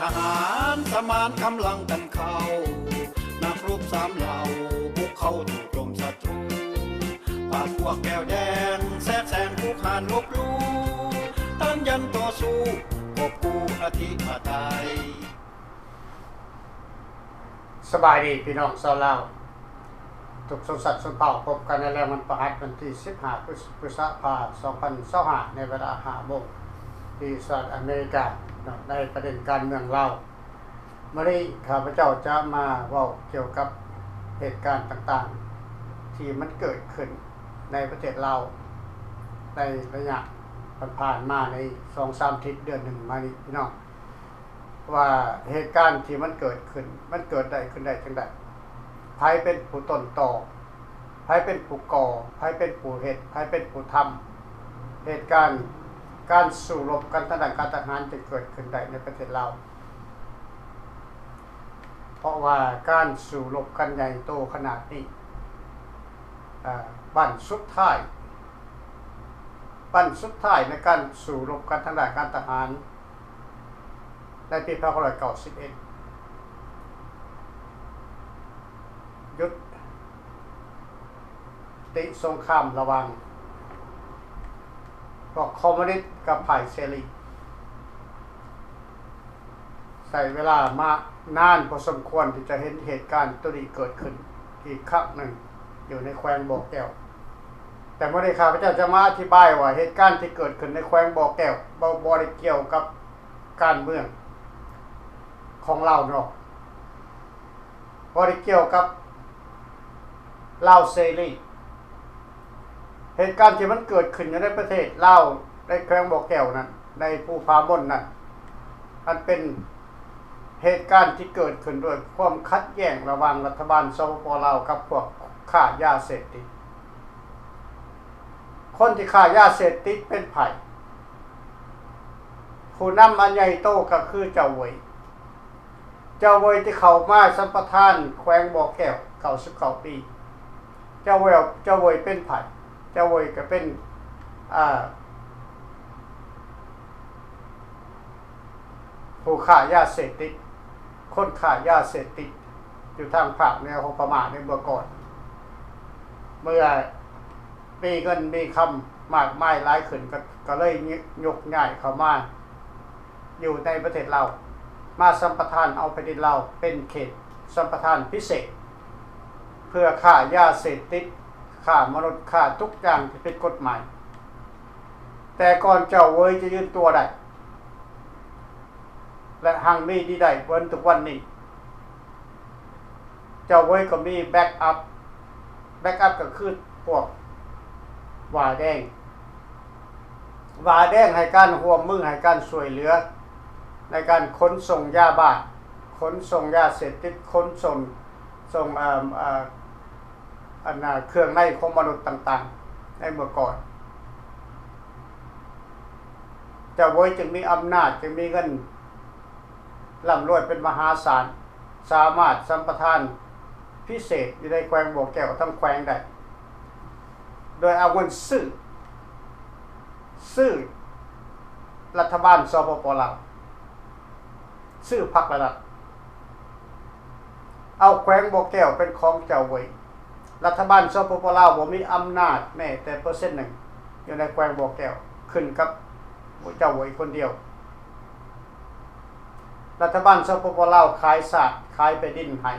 ທະຫານສະໝານກຳລັງກັນເຂົ້າ, ນັກຮົບສາມເຫຼົ່າບຸກເຂົ້າໂຈມສັດຕູ, ປາດພວກແກວແດງແຊກແຊງ, ປຸກຮານລົບຫຼູ່, ຕ້ານຢັນຕໍ່ສູ້, ກອບກູ້ອະທິປະໄຕ. ສະບາຍດີພີ່ນ້ອງຊາວລາວ ທຸກຊົນຊັ້ນຊົນເຜົ່າ. ພົບກັນໃນແລງວັນພະຫັດ ວັນທີສິບຫ້າ ພຶດ ພຶດສະພາ ສອງພັນຊາວຫ້າ ໃນເວລາຫ້າໂມງ ທີ່ສະຫະລັດອາເມລິກາເນາະ, ໃນປະເດັນການເມືອງລາວ. ມື້ນີ້ຂ້າພະເຈົ້າຈະມາເວົ້າກ່ຽວກັບເຫດການຕ່າງໆ ທີ່ມັນເກີດຂຶ້ນໃນປະເທດລາວ ໃນໄລຍະຜ່ານໆມາ ໃນສອງສາມທິດ ເດືອນໜຶ່ງມານີ້ ພີ່ນ້ອງ. ວ່າເຫດການທີ່ມັນເກີດຂຶ້ນ ມັນເກີດໄດ້ຂຶ້ນໄດ້ຈັ່ງໃດ? ໃຜເປັນຜູ້ຕົ້ນຕໍ? ໃຜເປັນຜູ້ກໍ່? ໃຜເປັນຜູ້ເຮັດ? ໃຜເປັນຜູ້ທຳ? ເຫດການການສູ້ລົບກັນທາງດ້ານການທະຫານຈຶ່ງເກີດຂຶ້ນໄດ້ໃນປະເທດລາວ, ເພາະວ່າການສູ້ລົບກັນໃຫຍ່ໂຕຂະໜາດນີ້, ເອີ ບັ້ນສຸດທ້າຍ, ບັ້ນສຸດທ້າຍໃນການສູ້ລົບກັນທາງດ້ານການທະຫານ ໃນປີພັນເກົ້າຮ້ອຍເກົ້າສິບເອັດ ຢຸດຕິສົງຄາມລະຫວ່າງພວກຄອມມູນິດກັບຝ່າຍເສລີ. ໃຊ້ເວລາມານານພໍສົມຄວນທີ່ຈະເຫັນເຫດການໂຕນີ້ເກີດຂຶ້ນອີກຄັ້ງໜຶ່ງຢູ່ໃນແຂວງບໍ່ແກ້ວ. ແຕ່ມື້ນີ້ຂ້າພະເຈົ້າຈະມາອະທິບາຍວ່າເຫດການທີ່ເກີດຂຶ້ນໃນແຂວງບໍ່ແກ້ວ ບໍ່ ບໍ່ໄດ້ກ່ຽວກັບ ການເມືອງຂອງລາວນອກ, ບໍ່ໄດ້ກ່ຽວກັບລາວເສລີ. ເຫດການທີ່ມັນເກີດຂຶ້ນຢູ່ໃນປະເທດລາວ ໃນແຂວງບໍ່ແກ້ວນັ້ນ, ໃນພູຜາມົນນັ້ນ, ມັນເປັນເຫດການທີ່ເກີດຂຶ້ນດ້ວຍຄວາມຂັດແຍ່ງລະຫວ່າງລັດຖະບານ ສປປ ລາວ ກັບພວກຄ້າຢາເສບຕິດ. ຄົນທີ່ຄ້າຢາເສບຕິດເປັນໃຜ? ຜູ້ນຳອັນໃຫຍ່ໂຕກໍຄືເຈົ້າເຫວີຍ. ເຈົ້າເຫວີຍທີ່ເຂົ້າມາສຳປະທານແຂວງບໍ່ແກ້ວເກົ້າສິບເກົ້າປີ. ເຈົ້າເຫວີຍ, ເຈົ້າເຫວີຍເປັນໃຜ? ເຈົ້າເຫວີຍກໍເປັນ, ອ່າ, ຜູ້ຄ້າຢາເສບຕິດ, ຄົນຄ້າຢາເສບຕິດຢູ່ທາງພາກເໜືອຂອງພະມ້າໃນເມື່ອກ່ອນ. ເມື່ອມີເງິນມີຄຳມາກມາຍຫຼາຍຂຶ້ນ ກໍ ກໍເລີຍຍົກຍ້າຍເຂົ້າມາຢູ່ໃນປະເທດລາວ, ມາສຳປະທານເອົາແຜ່ນດິນລາວເປັນເຂດສຳປະທານພິເສດ ເພື່ອຄ້າຢາເສບຕິດ, ຄ້າມະນຸດ, ຄ້າທຸກຢ່າງທີ່ຜິດກົດໝາຍ. ແຕ່ກ່ອນເຈົ້າເຫວີຍຈະຢືນຕົວໄດ້ ແລະ ຮັ່ງມີດີໄດ້ເຖິງທຸກວັນນີ້, ເຈົ້າເຫວີຍກໍມີແບັກອັບ, ແບັກອັບກໍຄືພວກຫວ້າແດງ, ຫວ້າແດງໃຫ້ການຮ່ວມມື, ໃຫ້ການຊ່ວຍເຫຼືອໃນການຂົນສົ່ງຢາບ້າ, ຂົນສົ່ງຢາເສບຕິດ, ຂົນສົ່ງ, ສົ່ງ, ເອີ່ມ, ເອີ່ມ, ອັນນ່າ ເຄື່ອງໃນຂອງມະນຸດຕ່າງໆໃນເມື່ອກ່ອນ. ເຈົ້າເຫວີຍຈຶ່ງມີອຳນາດ, ຈຶ່ງມີເງິນລ່ຳລວຍເປັນມະຫາສານ, ສາມາດສຳປະທານພິເສດຢູ່ໃນແຂວງບໍ່ແກ້ວທັງແຂວງໄດ້ ໂດຍເອົາເງິນຊື້, ຊື້ລັດຖະບານ ສປປ ລາວ. ຊື້ພັກລະດັບ, ເອົາແຂວງບໍ່ແກ້ວເປັນຂອງເຈົ້າເຫວີຍ. ລັດຖະບານ ສປປ ລາວ ບໍ່ມີອຳນາດແມ້ແຕ່ເປີເຊັນໜຶ່ງຢູ່ໃນແຂວງບໍ່ແກ້ວ, ຂຶ້ນກັບເຈົ້າເຫວີຍຄົນດຽວ. ລັດຖະບານ ສປປ ລາວ ຂາຍຊາດ, ຂາຍແຜ່ນດິນໃຫ້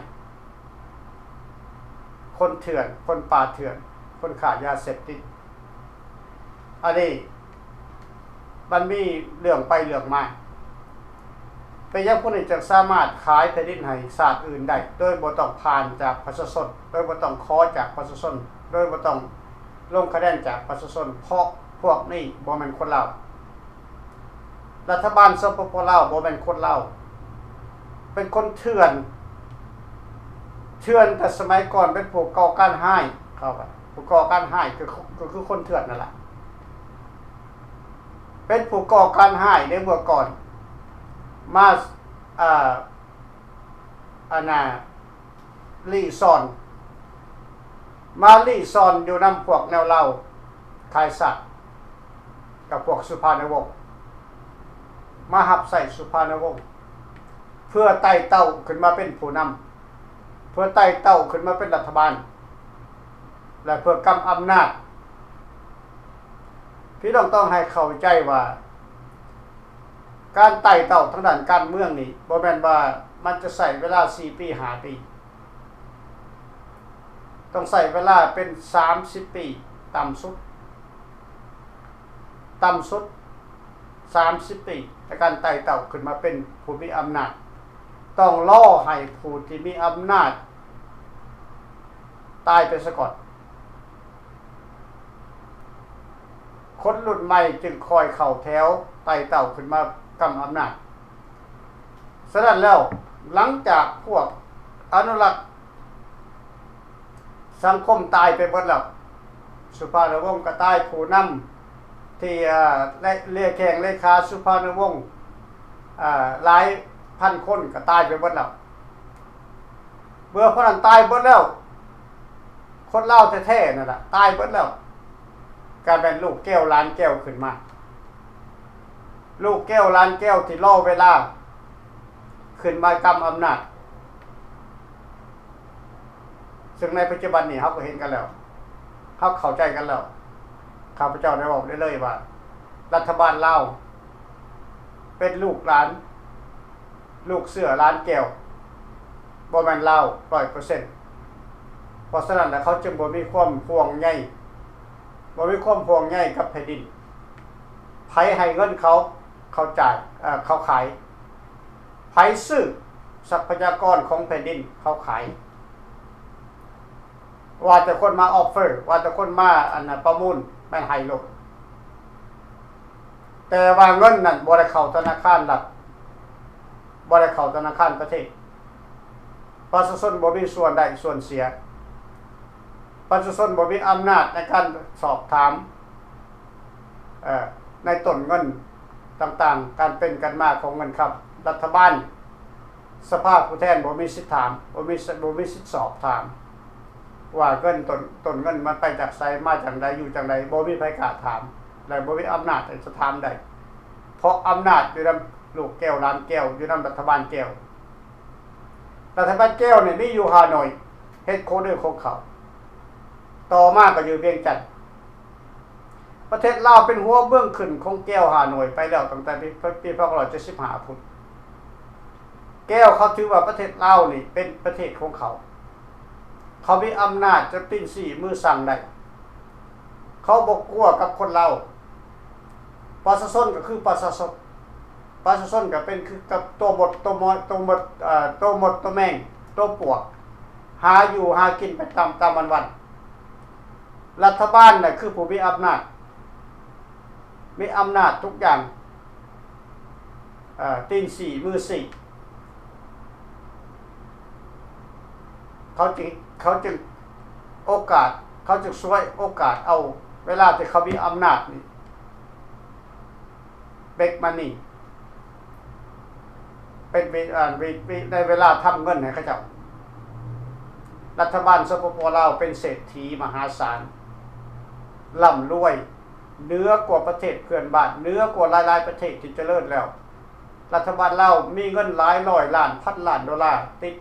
ຄົນເຖື່ອນ, ຄົນປ່າເຖື່ອນ, ຄົນຄ້າຢາເສບຕິດ. ອັນນີ້ມັນມີເລື່ອງໄປເລື່ອງມາ. ເປັນຫຍັງພວກນີ້ຈຶ່ງສາມາດຂາຍແຜ່ນດິນໃຫ້ຊາດອື່ນໄດ້ ໂດຍບໍ່ຕ້ອງຜ່ານຈາກປະຊາຊົນ, ໂດຍບໍ່ຕ້ອງຂໍຈາກປະຊາຊົນ, ໂດຍບໍ່ຕ້ອງລົງຄະແນນຈາກປະຊາຊົນ? ເພາະພວກນີ້ບໍ່ແມ່ນຄົນລາວ. ລັດຖະບານ ສປປ ລາວ ບໍ່ແມ່ນຄົນລາວ, ເປັນຄົນເຖື່ອນ, ເຖື່ອນແຕ່ສະໄໝກ່ອນ, ເປັນຜູ້ກໍ່ການຮ້າຍ, ເຂົາວ່າຜູ້ກໍ່ການຮ້າຍ ກໍ ກໍຄືຄົນເຖື່ອນນັ້ນລະ, ເປັນຜູ້ກໍ່ການຮ້າຍໃນເມື່ອກ່ອນ, ມາ, ເອີ່, ອັນນ່າ ລີ້ຊ່ອນ, ມາລີ້ຊ່ອນຢູ່ນຳພວກແນວລາວຂາຍຊາດ ກັບພວກສຸພານຸວົງ, ມາຮັບໃຊ້ສຸພານຸວົງ, ເພື່ອໄຕ່ເຕົ້າຂຶ້ນມາເປັນຜູ້ນຳ, ເພື່ອໄຕ່ເຕົ້າຂຶ້ນມາເປັນລັດຖະບານ ແລະ ເພື່ອກຳອຳນາດ. ພີ່ນ້ອງຕ້ອງໃຫ້ເຂົ້າໃຈວ່າ ການໄຕ່ເຕົ້າທາງດ້ານການເມືອງນີ້ ບໍ່ແມ່ນວ່າມັນຈະໃຊ້ເວລາສີ່ປີ ຫ້າປີ. ຕ້ອງໃຊ້ເວລາເປັນສາມສິບປີ ຕ່ຳສຸດ, ຕ່ຳສຸດສາມສິບປີ ໃນການໄຕ່ເຕົ້າຂຶ້ນມາເປັນຜູ້ມີອຳນາດ. ຕ້ອງລໍໃຫ້ຜູ້ທີ່ມີອຳນາດຕາຍໄປສາກ່ອນ, ຄົນລຸ້ນໃໝ່ຈຶ່ງຄ່ອຍເຂົ້າແຖວໄຕ່ເຕົ້າຂຶ້ນມາກຳອຳນາດ. ສະນັ້ນແລ້ວ ຫຼັງຈາກພວກອະນຸລັກສັງຄົມຕາຍໄປເບິດແລ້ວ, ສຸພານຸວົງກໍຕາຍ, ຜູ້ນຳທີ່ ເອີ ເລ ເລແຂ້ງເລຂາສຸພານຸວົງ ເອີ ຫຼາຍພັນຄົນກໍຕາຍໄປເບິດແລ້ວ. ເມື່ອພວກນັ້ນຕາຍເບິດແລ້ວ, ຄົນລາວແທ້ໆນັ້ນລະຕາຍເບິດແລ້ວ, ກະແມ່ນລູກແກ້ວຫຼານແກ້ວຂຶ້ນມາ, ລູກແກ້ວຫຼານແກ້ວທີ່ລໍເວລາຂຶ້ນມາກຳອຳນາດ. ເຊິ່ງໃນປັດຈຸບັນນີ້ເຮົາກໍເຫັນກັນແລ້ວ, ເຮົາເຂົ້າໃຈກັນແລ້ວ. ຂ້າພະເຈົ້າໄດ້ເວົ້າໄດ້ເລີຍວ່າ ລັດຖະບານລາວເປັນລູກຫຼານ ລູກເສືອຫຼານແກ້ວ, ບໍ່ແມ່ນລາວຮ້ອຍເປີເຊັນ. ເພາະສະນັ້ນແຫຼະ ເຂົາຈຶ່ງບໍ່ມີຄວາມຫ່ວງໃຍ, ບໍ່ມີຄວາມຫ່ວງໃຍກັບແຜ່ນດິນ. ໃຜໃຫ້ເງິນເຂົາ, ເຂົາຈ່າຍ, ເອີ, ເຂົາຂາຍ. ໃຜຊື້ຊັບພະຍາກອນຂອງແຜ່ນດິນ, ເຂົາຂາຍ. ວ່າແຕ່ຄົນມາອອບເຟີ, ວ່າແຕ່ຄົນມາ ອັນນະ ປະມູນ, ແມ່ນໃຫ້ໂລດ. ແຕ່ວ່າເງິນນັ້ນບໍ່ໄດ້ເຂົ້າທະນາຄານລັດ, ບໍ່ໄດ້ເຂົ້າທະນາຄານປະເທດ. ປະຊາຊົນບໍ່ມີສ່ວນໄດ້ສ່ວນເສຍ, ປະຊາຊົນບໍ່ມີອຳນາດໃນການສອບຖາມ ເອີ ໃນຕົ້ນເງິນຕ່າງໆ, ການເປັນການມາຂອງເງິນຄຳ. ລັດຖະບານ, ສະພາຜູ້ແທນບໍ່ມີສິດຖາມ, ບໍ່ມີ, ບໍ່ມີສິດສອບຖາມວ່າເງິນຕົ້ນ, ຕົ້ນເງິນມັນໄປຈາກໃສ, ມາຈັ່ງໃດ, ຢູ່ຈັ່ງໃດ, ບໍ່ມີໃຜກ້າຖາມ ແລະ ບໍ່ມີອຳນາດທີ່ຈະຖາມໄດ້, ເພາະອຳນາດຢູ່ນຳລູກແກ້ວຫຼານແກ້ວ, ຢູ່ນຳລັດຖະບານແກ້ວ. ລັດຖະບານແກ້ວນີ້ມີຢູ່ຮ່າໂນ້ຍ, ເຮັດໂຄເດີຂອງເຂົາ, ຕໍ່ມາກໍຢູ່ວຽງຈັນ. ປະເທດລາວເປັນຫົວເມືອງຂຶ້ນຂອງແກ້ວຮ່າໂນ້ຍໄປແລ້ວ ຕັ້ງແຕ່ປີ ປີສອງພັນເຈັດຮ້ອຍເຈັດສິບຫ້າພຸ້ນ. ແກ້ວເຂົາຖືວ່າປະເທດລາວນີ້ເປັນປະເທດຂອງເຂົາ, ເຂົາມີອຳນາດຈັບຕີນຊີ້ມືສັ່ງໄດ້, ເຂົາບໍ່ກົວກັບຄົນລາວ. ປະຊາຊົນກໍຄືປະຊາຊົນ, ປະຊາຊົນກໍເປັນຄືກັບຕົວມົດ, ຕົວມອດ, ຕົວມົດ, ເອີ, ຕົວມົດ, ຕົວແມງ, ຕົວປວກ, ຫາຢູ່ຫາກິນໄປຕາມ, ຕາມວັນໆ. ລັດຖະບານນະຄືຜູ້ມີອຳນາດ, ມີອຳນາດທຸກຢ່າງ, ເອີ, ຕີນຊີ້ມືຊີ້. ເຂົາຈຶ່ງ, ເຂົາຈຶ່ງໂອກາດ, ເຂົາຈຶ່ງສວຍໂອກາດເອົາເວລາທີ່ເຂົາມີອຳນາດນີ້ ເບັກມັນນີ້ ເປັນເວ ເອີ ເວ ເວ ໃນເວລາທຳເງິນໃຫ້ເຂົາເຈົ້າ. ລັດຖະບານ ສປປ ລາວ ເປັນເສດຖີມະຫາສານ, ລ່ຳລວຍ, ເໜືອກວ່າປະເທດເພື່ອນບ້ານ, ເໜືອກວ່າຫຼາຍໆປະເທດທີ່ຈະເລີນແລ້ວ. ລັດຖະບານລາວມີເງິນຫຼາຍຮ້ອຍລ້ານ, ພັນລ້ານໂດລາ ຕິດ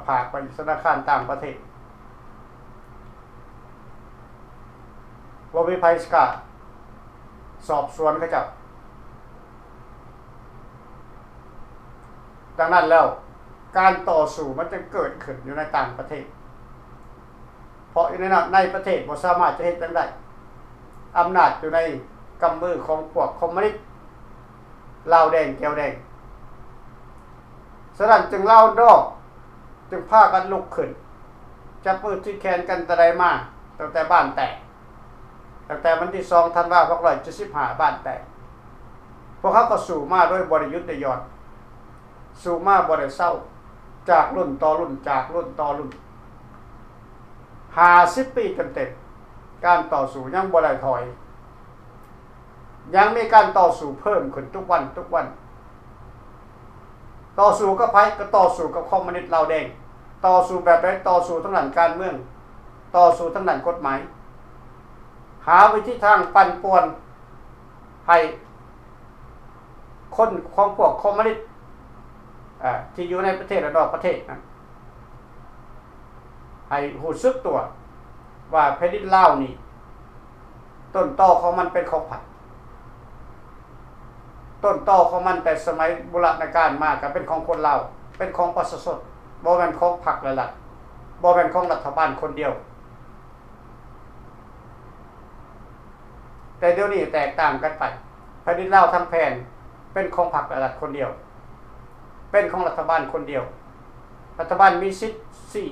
ຝາກໄວ້ຢູ່ທະນາຄານຕ່າງປະເທດ. ບໍ່ມີໃຜກະສອບສວນເຂົາເຈົ້າ. ດັ່ງນັ້ນແລ້ວ ການຕໍ່ສູ້ມັນຈຶ່ງເກີດຂຶ້ນຢູ່ໃນຕ່າງປະເທດ, ເພາະຢູ່ໃນນັ້ນ, ໃນປະເທດບໍ່ສາມາດຈະເຮັດຫຍັງໄດ້. ອຳນາດຢູ່ໃນກຳມືຂອງພວກຄອມມູນິດ ລາວແດງແກ້ວແດງ. ສະນັ້ນຈຶ່ງລາວນອກຈຶ່ງພາກັນລຸກຂຶ້ນ, ຈັບມືຖືກແຂນກັນແຕ່ໃດມາ, ຕັ້ງແຕ່ບ້ານແຕກ, ຕັ້ງແຕ່ວັນທີສອງທັນວາ ສອງພັນເຈັດຮ້ອຍເຈັດສິບຫ້າ ບ້ານແຕກ. ພວກເຮົາກໍສູ້ມາໂດຍບໍ່ໄດ້ຢຸດໄດ້ຢ່ອນ, ສູ້ມາບໍ່ໄດ້ເຊົາ, ຈາກລຸ້ນຕໍ່ລຸ້ນ, ຈາກລຸ້ນຕໍ່ລຸ້ນ. ຫ້າສິບປີເຕັມໆ ການຕໍ່ສູ້ຍັງບໍ່ໄດ້ຖອຍ, ຍັງມີການຕໍ່ສູ້ເພີ່ມຂຶ້ນທຸກວັນ, ທຸກວັນ. ຕໍ່ສູ້ກັບໃຜ? ກໍຕໍ່ສູ້ກັບຄອມມູນິດລາວແດງ. ຕໍ່ສູ້ແບບໃດ? ຕໍ່ສູ້ທາງດ້ານການເມືອງ, ຕໍ່ສູ້ທາງດ້ານກົດໝາຍ, ຫາວິທີທາງປັ່ນປ່ວນໃຫ້ ຄົນຂອງພວກຄອມມູນິດ ເອີ ທີ່ຢູ່ໃນປະເທດ ແລະ ນອກປະເທດນັ້ນ ໃຫ້ຮູ້ສຶກຕົວວ່າແຜ່ນດິນລາວນີ້ ຕົ້ນຕໍຂອງມັນເປັນຂອງໃຜ? ຕົ້ນຕໍຂອງມັນແຕ່ສະໄໝບູລານນະການມາກໍເປັນຂອງຄົນລາວ, ເປັນຂອງປະຊາຊົນ, ບໍ່ແມ່ນຂອງພັກ ແລະ ລັດ, ບໍ່ແມ່ນຂອງລັດຖະບານຄົນດຽວ. ແຕ່ດຽວນີ້ແຕກຕ່າງກັນໄປ. ແຜ່ນດິນລາວທັງແຜ່ນເປັນຂອງພັກ ແລະ ລັດຄົນດຽວ, ເປັນຂອງລັດຖະບານຄົນດຽວ. ລັດຖະບານມີສິດຊີ້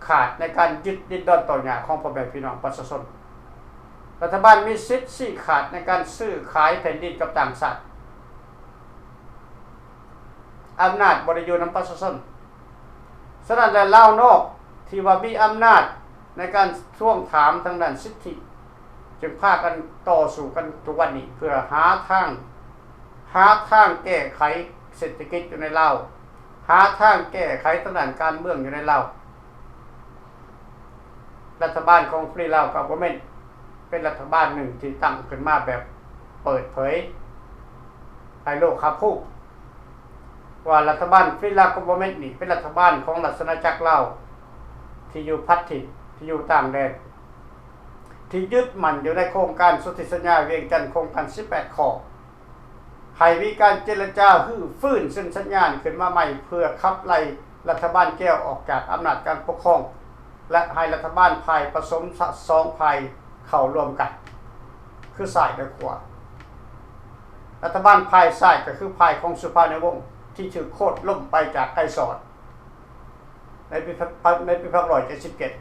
ຂາດໃນການຍຶດດິນດອນຕອນຫຍ້າຂອງພໍ່ແມ່ພີ່ນ້ອງປະຊາຊົນ. ລັດຖະບານມີສິດຊີ້ຂາດໃນການຊື້ຂາຍແຜ່ນດິນກັບຕ່າງຊາດ. ອຳນາດບໍ່ໄດ້ຢູ່ນຳປະຊາຊົນ. ສະນັ້ນແຫຼະ ລາວນອກທີ່ວ່າມີອຳນາດໃນການທວງຖາມທາງດ້ານສິດທິ ຈຶ່ງພາກັນຕໍ່ສູ້ກັນທຸກວັນນີ້ ເພື່ອຫາທາງ ຫາທາງແກ້ໄຂເສດຖະກິດຢູ່ໃນລາວ, ຫາທາງແກ້ໄຂທາງດ້ານການເມືອງຢູ່ໃນລາວ. ລັດຖະບານຂອງ Free Lao Government ເປັນລັດຖະບານໜຶ່ງທີ່ຕັ້ງຂຶ້ນມາແບບເປີດເຜີຍໃຫ້ໂລກຮັບຮູ້ວ່າ ລັດຖະບານ Free Lao Government ນີ້ເປັນລັດຖະບານຂອງລາຊະອານາຈັກລາວ ທີ່ຢູ່ພັດຖິ່ນ ທີ່ຢູ່ຕ່າງແດນ ທີ່ຍຶດໝັ້ນຢູ່ໃນໂຄງການສົນທິສັນຍາວຽງຈັນ ໂຄງການສິບແປດຂໍ້. ໃຫ້ມີການເຈລະຈາຮື້ຟື້ນເຊັນສັນຍາຂຶ້ນມາໃໝ່ ເພື່ອຂັບໄລ່ລັດຖະບານແກ້ວອອກຈາກອຳນາດການປົກຄອງ ແລະ ໃຫ້ລັດຖະບານຝ່າຍປະສົມສະ ສອງຝ່າຍເຂົ້າຮ່ວມກັນ ຄືຊ້າຍ ແລະ ຂວາ. ລັດຖະບານຝ່າຍຊ້າຍກໍຄືຝ່າຍຂອງສຸພານຸວົງ ທີ່ຖືກໂຄ່ນລົ້ມໄປຈາກໄກສອນ ໃນປີ ໃນປີພັນເກົ້າຮ້ອຍເຈັດສິບເຈັດ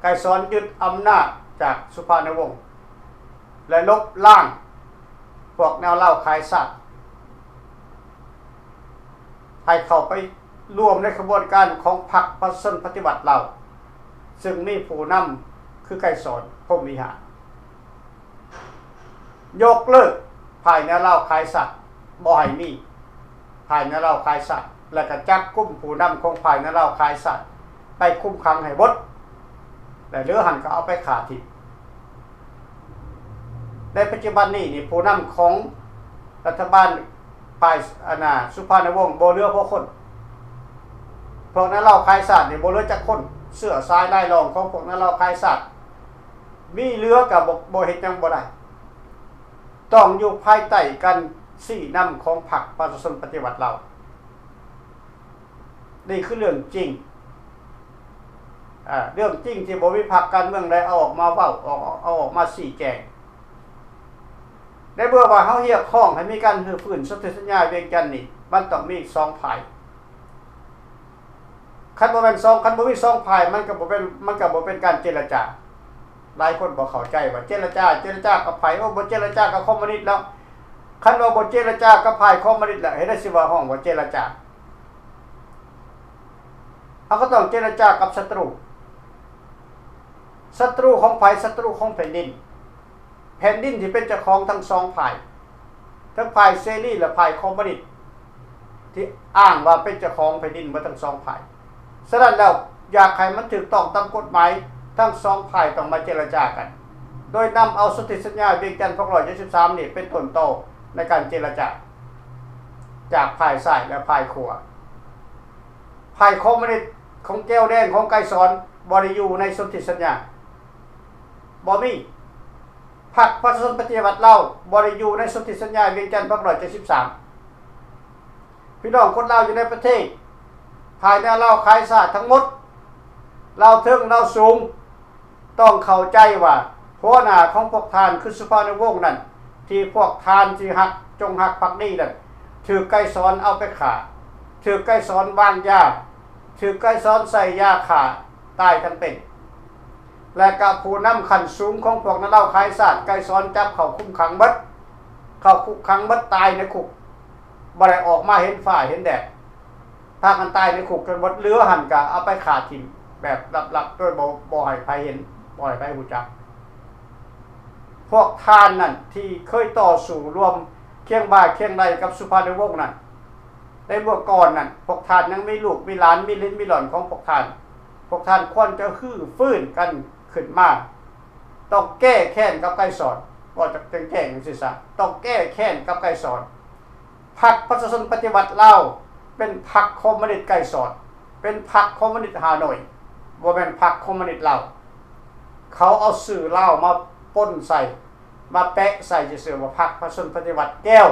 ໄກສອນຍຶດອຳນາດຈາກສຸພານຸວົງ ແລະ ລົບລ້າງພວກແນວລາວຂາຍຊາດ ໃຫ້ເຂົ້າໄປຮ່ວມໃນຂະບວນການຂອງພັກປະຊາຊົນປະຕິວັດລາວ ຊຶ່ງມີຜູ້ນຳຄືໄກສອນ ພົມວິຫານ. ຍົກເລີກຝ່າຍແນວລາວຂາຍຊາດ ບໍ່ໃຫ້ມີຝ່າຍແນວລາວຂາຍຊາດ ແລະ ກະຈັບກຸມຜູ້ນຳຂອງຝ່າຍແນວລາວຂາຍຊາດໄປຄຸມຂັງໃຫ້ໝົດ ແລະ ເຫຼືອຫັ້ນກໍເອົາໄປຂ້າຖິ້ມ. ໃນປັດຈຸບັນນີ້ນີ້ ຜູ້ນຳຂອງລັດຖະບານຝ່າຍ ອັນນ່າ ສຸພານຸວົງ ບໍ່ເຫຼືອພໍຄົນ. ພວກແນວລາວຂາຍຊາດນີ້ບໍ່ເຫຼືອຈັກຄົນ. ເຊື້ອສາຍລາຍລ້ອງຂອງພວກແນວລາວຂາຍຊາດ ມີເຫຼືອກໍບໍ່ ບໍ່ເຮັດຫຍັງບໍ່ໄດ້. ຕ້ອງຢູ່ພາຍໃຕ້ການຊີ້ນຳຂອງພັກປະຊາຊົນປະຕິວັດລາວ. ນີ້ຄືເລື່ອງຈິງ. ເລື່ອງຈິງທີ່ບໍ່ມີພັກການເມືອງໃດເອົາອອກມາເວົ້າ, ເອົາ ເອົາອອກມາຊີ້ແຈງ. ໃນເມື່ອວ່າເຮົາຮຽກຮ້ອງໃຫ້ມີການຮື້ຟື້ນສົນທິສັນຍາວຽງຈັນນີ້, ມັນຕ້ອງມີສອງຝ່າຍ. ຄັນບໍ່ແມ່ນສອງ ຄັນບໍ່ມີສອງຝ່າຍ ມັນກໍບໍ່ເປັນ ມັນກໍບໍ່ເປັນການເຈລະຈາ. ຫຼາຍຄົນບໍ່ເຂົ້າໃຈວ່າເຈລະຈາ ເຈລະຈາກັບໃຜ? ໂອ້ ບໍ່ເຈລະຈາກັບຄອມມູນິດແລ້ວ. ຄັນວ່າບໍ່ເຈລະຈາກັບຝ່າຍຄອມມູນິດແລ້ວ ເຮັດໃດຊິວ່າ ຮ້ອງວ່າເຈລະຈາ? ເຮົາກໍຕ້ອງເຈລະຈາກັບສັດຕູ. ສັດຕູຂອງໃຜ? ສັດຕູຂອງແຜ່ນດິນ. ແຜ່ນດິນທີ່ເປັນເຈົ້າຂອງທັງສອງຝ່າຍ, ທັງຝ່າຍເສລີ ແລະ ຝ່າຍຄອມມູນິດ ທີ່ອ້າງວ່າເປັນເຈົ້າຂອງແຜ່ນດິນໝົດທັງສອງຝ່າຍ. ສະນັ້ນແລ້ວ ຢາກໃຫ້ມັນຖືກຕ້ອງຕາມກົດໝາຍ, ທັງສອງຝ່າຍຕ້ອງມາເຈລະຈາກັນ, ໂດຍນຳເອົາສົນທິສັນຍາວຽງຈັນ ພັນເກົ້າຮ້ອຍເຈັດສິບສາມ ນີ້ເປັນຕົ້ນຕໍໃນການເຈລະຈາ ຈາກຝ່າຍຊ້າຍ ແລະ ຝ່າຍຂວາ. ຝ່າຍຄອມມູນິດຂອງແກວແດງ ຂອງໄກສອນ ບໍ່ໄດ້ຢູ່ໃນສົນທິສັນຍາ, ບໍ່ມີ. ພັກປະຊາຊົນປະຕິວັດລາວ ບໍ່ໄດ້ຢູ່ໃນສົນທິສັນຍາວຽງຈັນ ພັນເກົ້າຮ້ອຍເຈັດສິບສາມ. ພີ່ນ້ອງຄົນລາວຢູ່ໃນປະເທດ, ຝ່າຍແນວລາວຂາຍຊາດທັງໝົດ, ລາວເທິງລາວສູງ, ຕ້ອງເຂົ້າໃຈວ່າ ຫົວໜ້າຂອງພວກທ່ານຄືສຸພານຸວົງນັ້ນ ທີ່ພວກທ່ານທີ່ຮັກ ຈົງຮັກພັກດີນັ້ນ ຖືກໄກສອນເອົາໄປຂ້າ, ຖືກໄກສອນວາງຢາ, ຖືກໄກສອນໃສ່ຢາຂ້າຕາຍທັງເປັນ. ແລະກະຜູ້ນຳຂັ້ນສູງຂອງພວກນາລາວຂາຍຊາດ ໄກສອນຈັບເຂົ້າຄຸມຂັງເບິດ, ເຂົ້າຄຸກຂັງເບິດ, ຕາຍໃນຄຸກ, ບໍ່ໄດ້ອອກມາເຫັນຟ້າເຫັນແດດ, ພາກັນຕາຍໃນຄຸກຈົນເບິດ. ເຫຼືອຫັ້ນກະເອົາໄປຂ້າຖິ້ມແບບລັບໆ ໂດຍບໍ່ ບໍ່ໃຫ້ໃຜເຫັນ, ບໍ່ໃຫ້ໃຜຮູ້ຈັກ. ພວກທ່ານນັ້ນທີ່ເຄີຍຕໍ່ສູ້ຮ່ວມຄຽງບ່າຄຽງໄຫຼ່ກັບສຸພານຸວົງນັ້ນ, ໃນເມື່ອກ່ອນນັ້ນ ພວກທ່ານຍັງມີລູກມີຫຼານ ມີລິ້ນມີຫຼອນຂອງພວກທ່ານ, ພວກທ່ານຄວນຈະຮື້ຟື້ນກັນຂຶ້ນມາ, ຕ້ອງແກ້ແຄ້ນກັບໄກສອນ, ເວົ້າແຈ້ງໆ ຈັ່ງຊີ້ຊະ, ຕ້ອງແກ້ແຄ້ນກັບໄກສອນ. ພັກປະຊາຊົນປະຕິວັດລາວ ປັນພັກຄອມມູນິດໄກສອນ, ເປັນພັກຄອມມູນິດຮ່າໂນ້ຍ, ບໍ່ແມ່ນພັກຄອມມູນິດລາວ. ເຂົາເອົາຊື່ລາວມາປົນໃສ່, ມາແປະໃສ່ຊື່ໆວ່າພັກປະຊາຊົນປະຕິວັດແກ້ວ,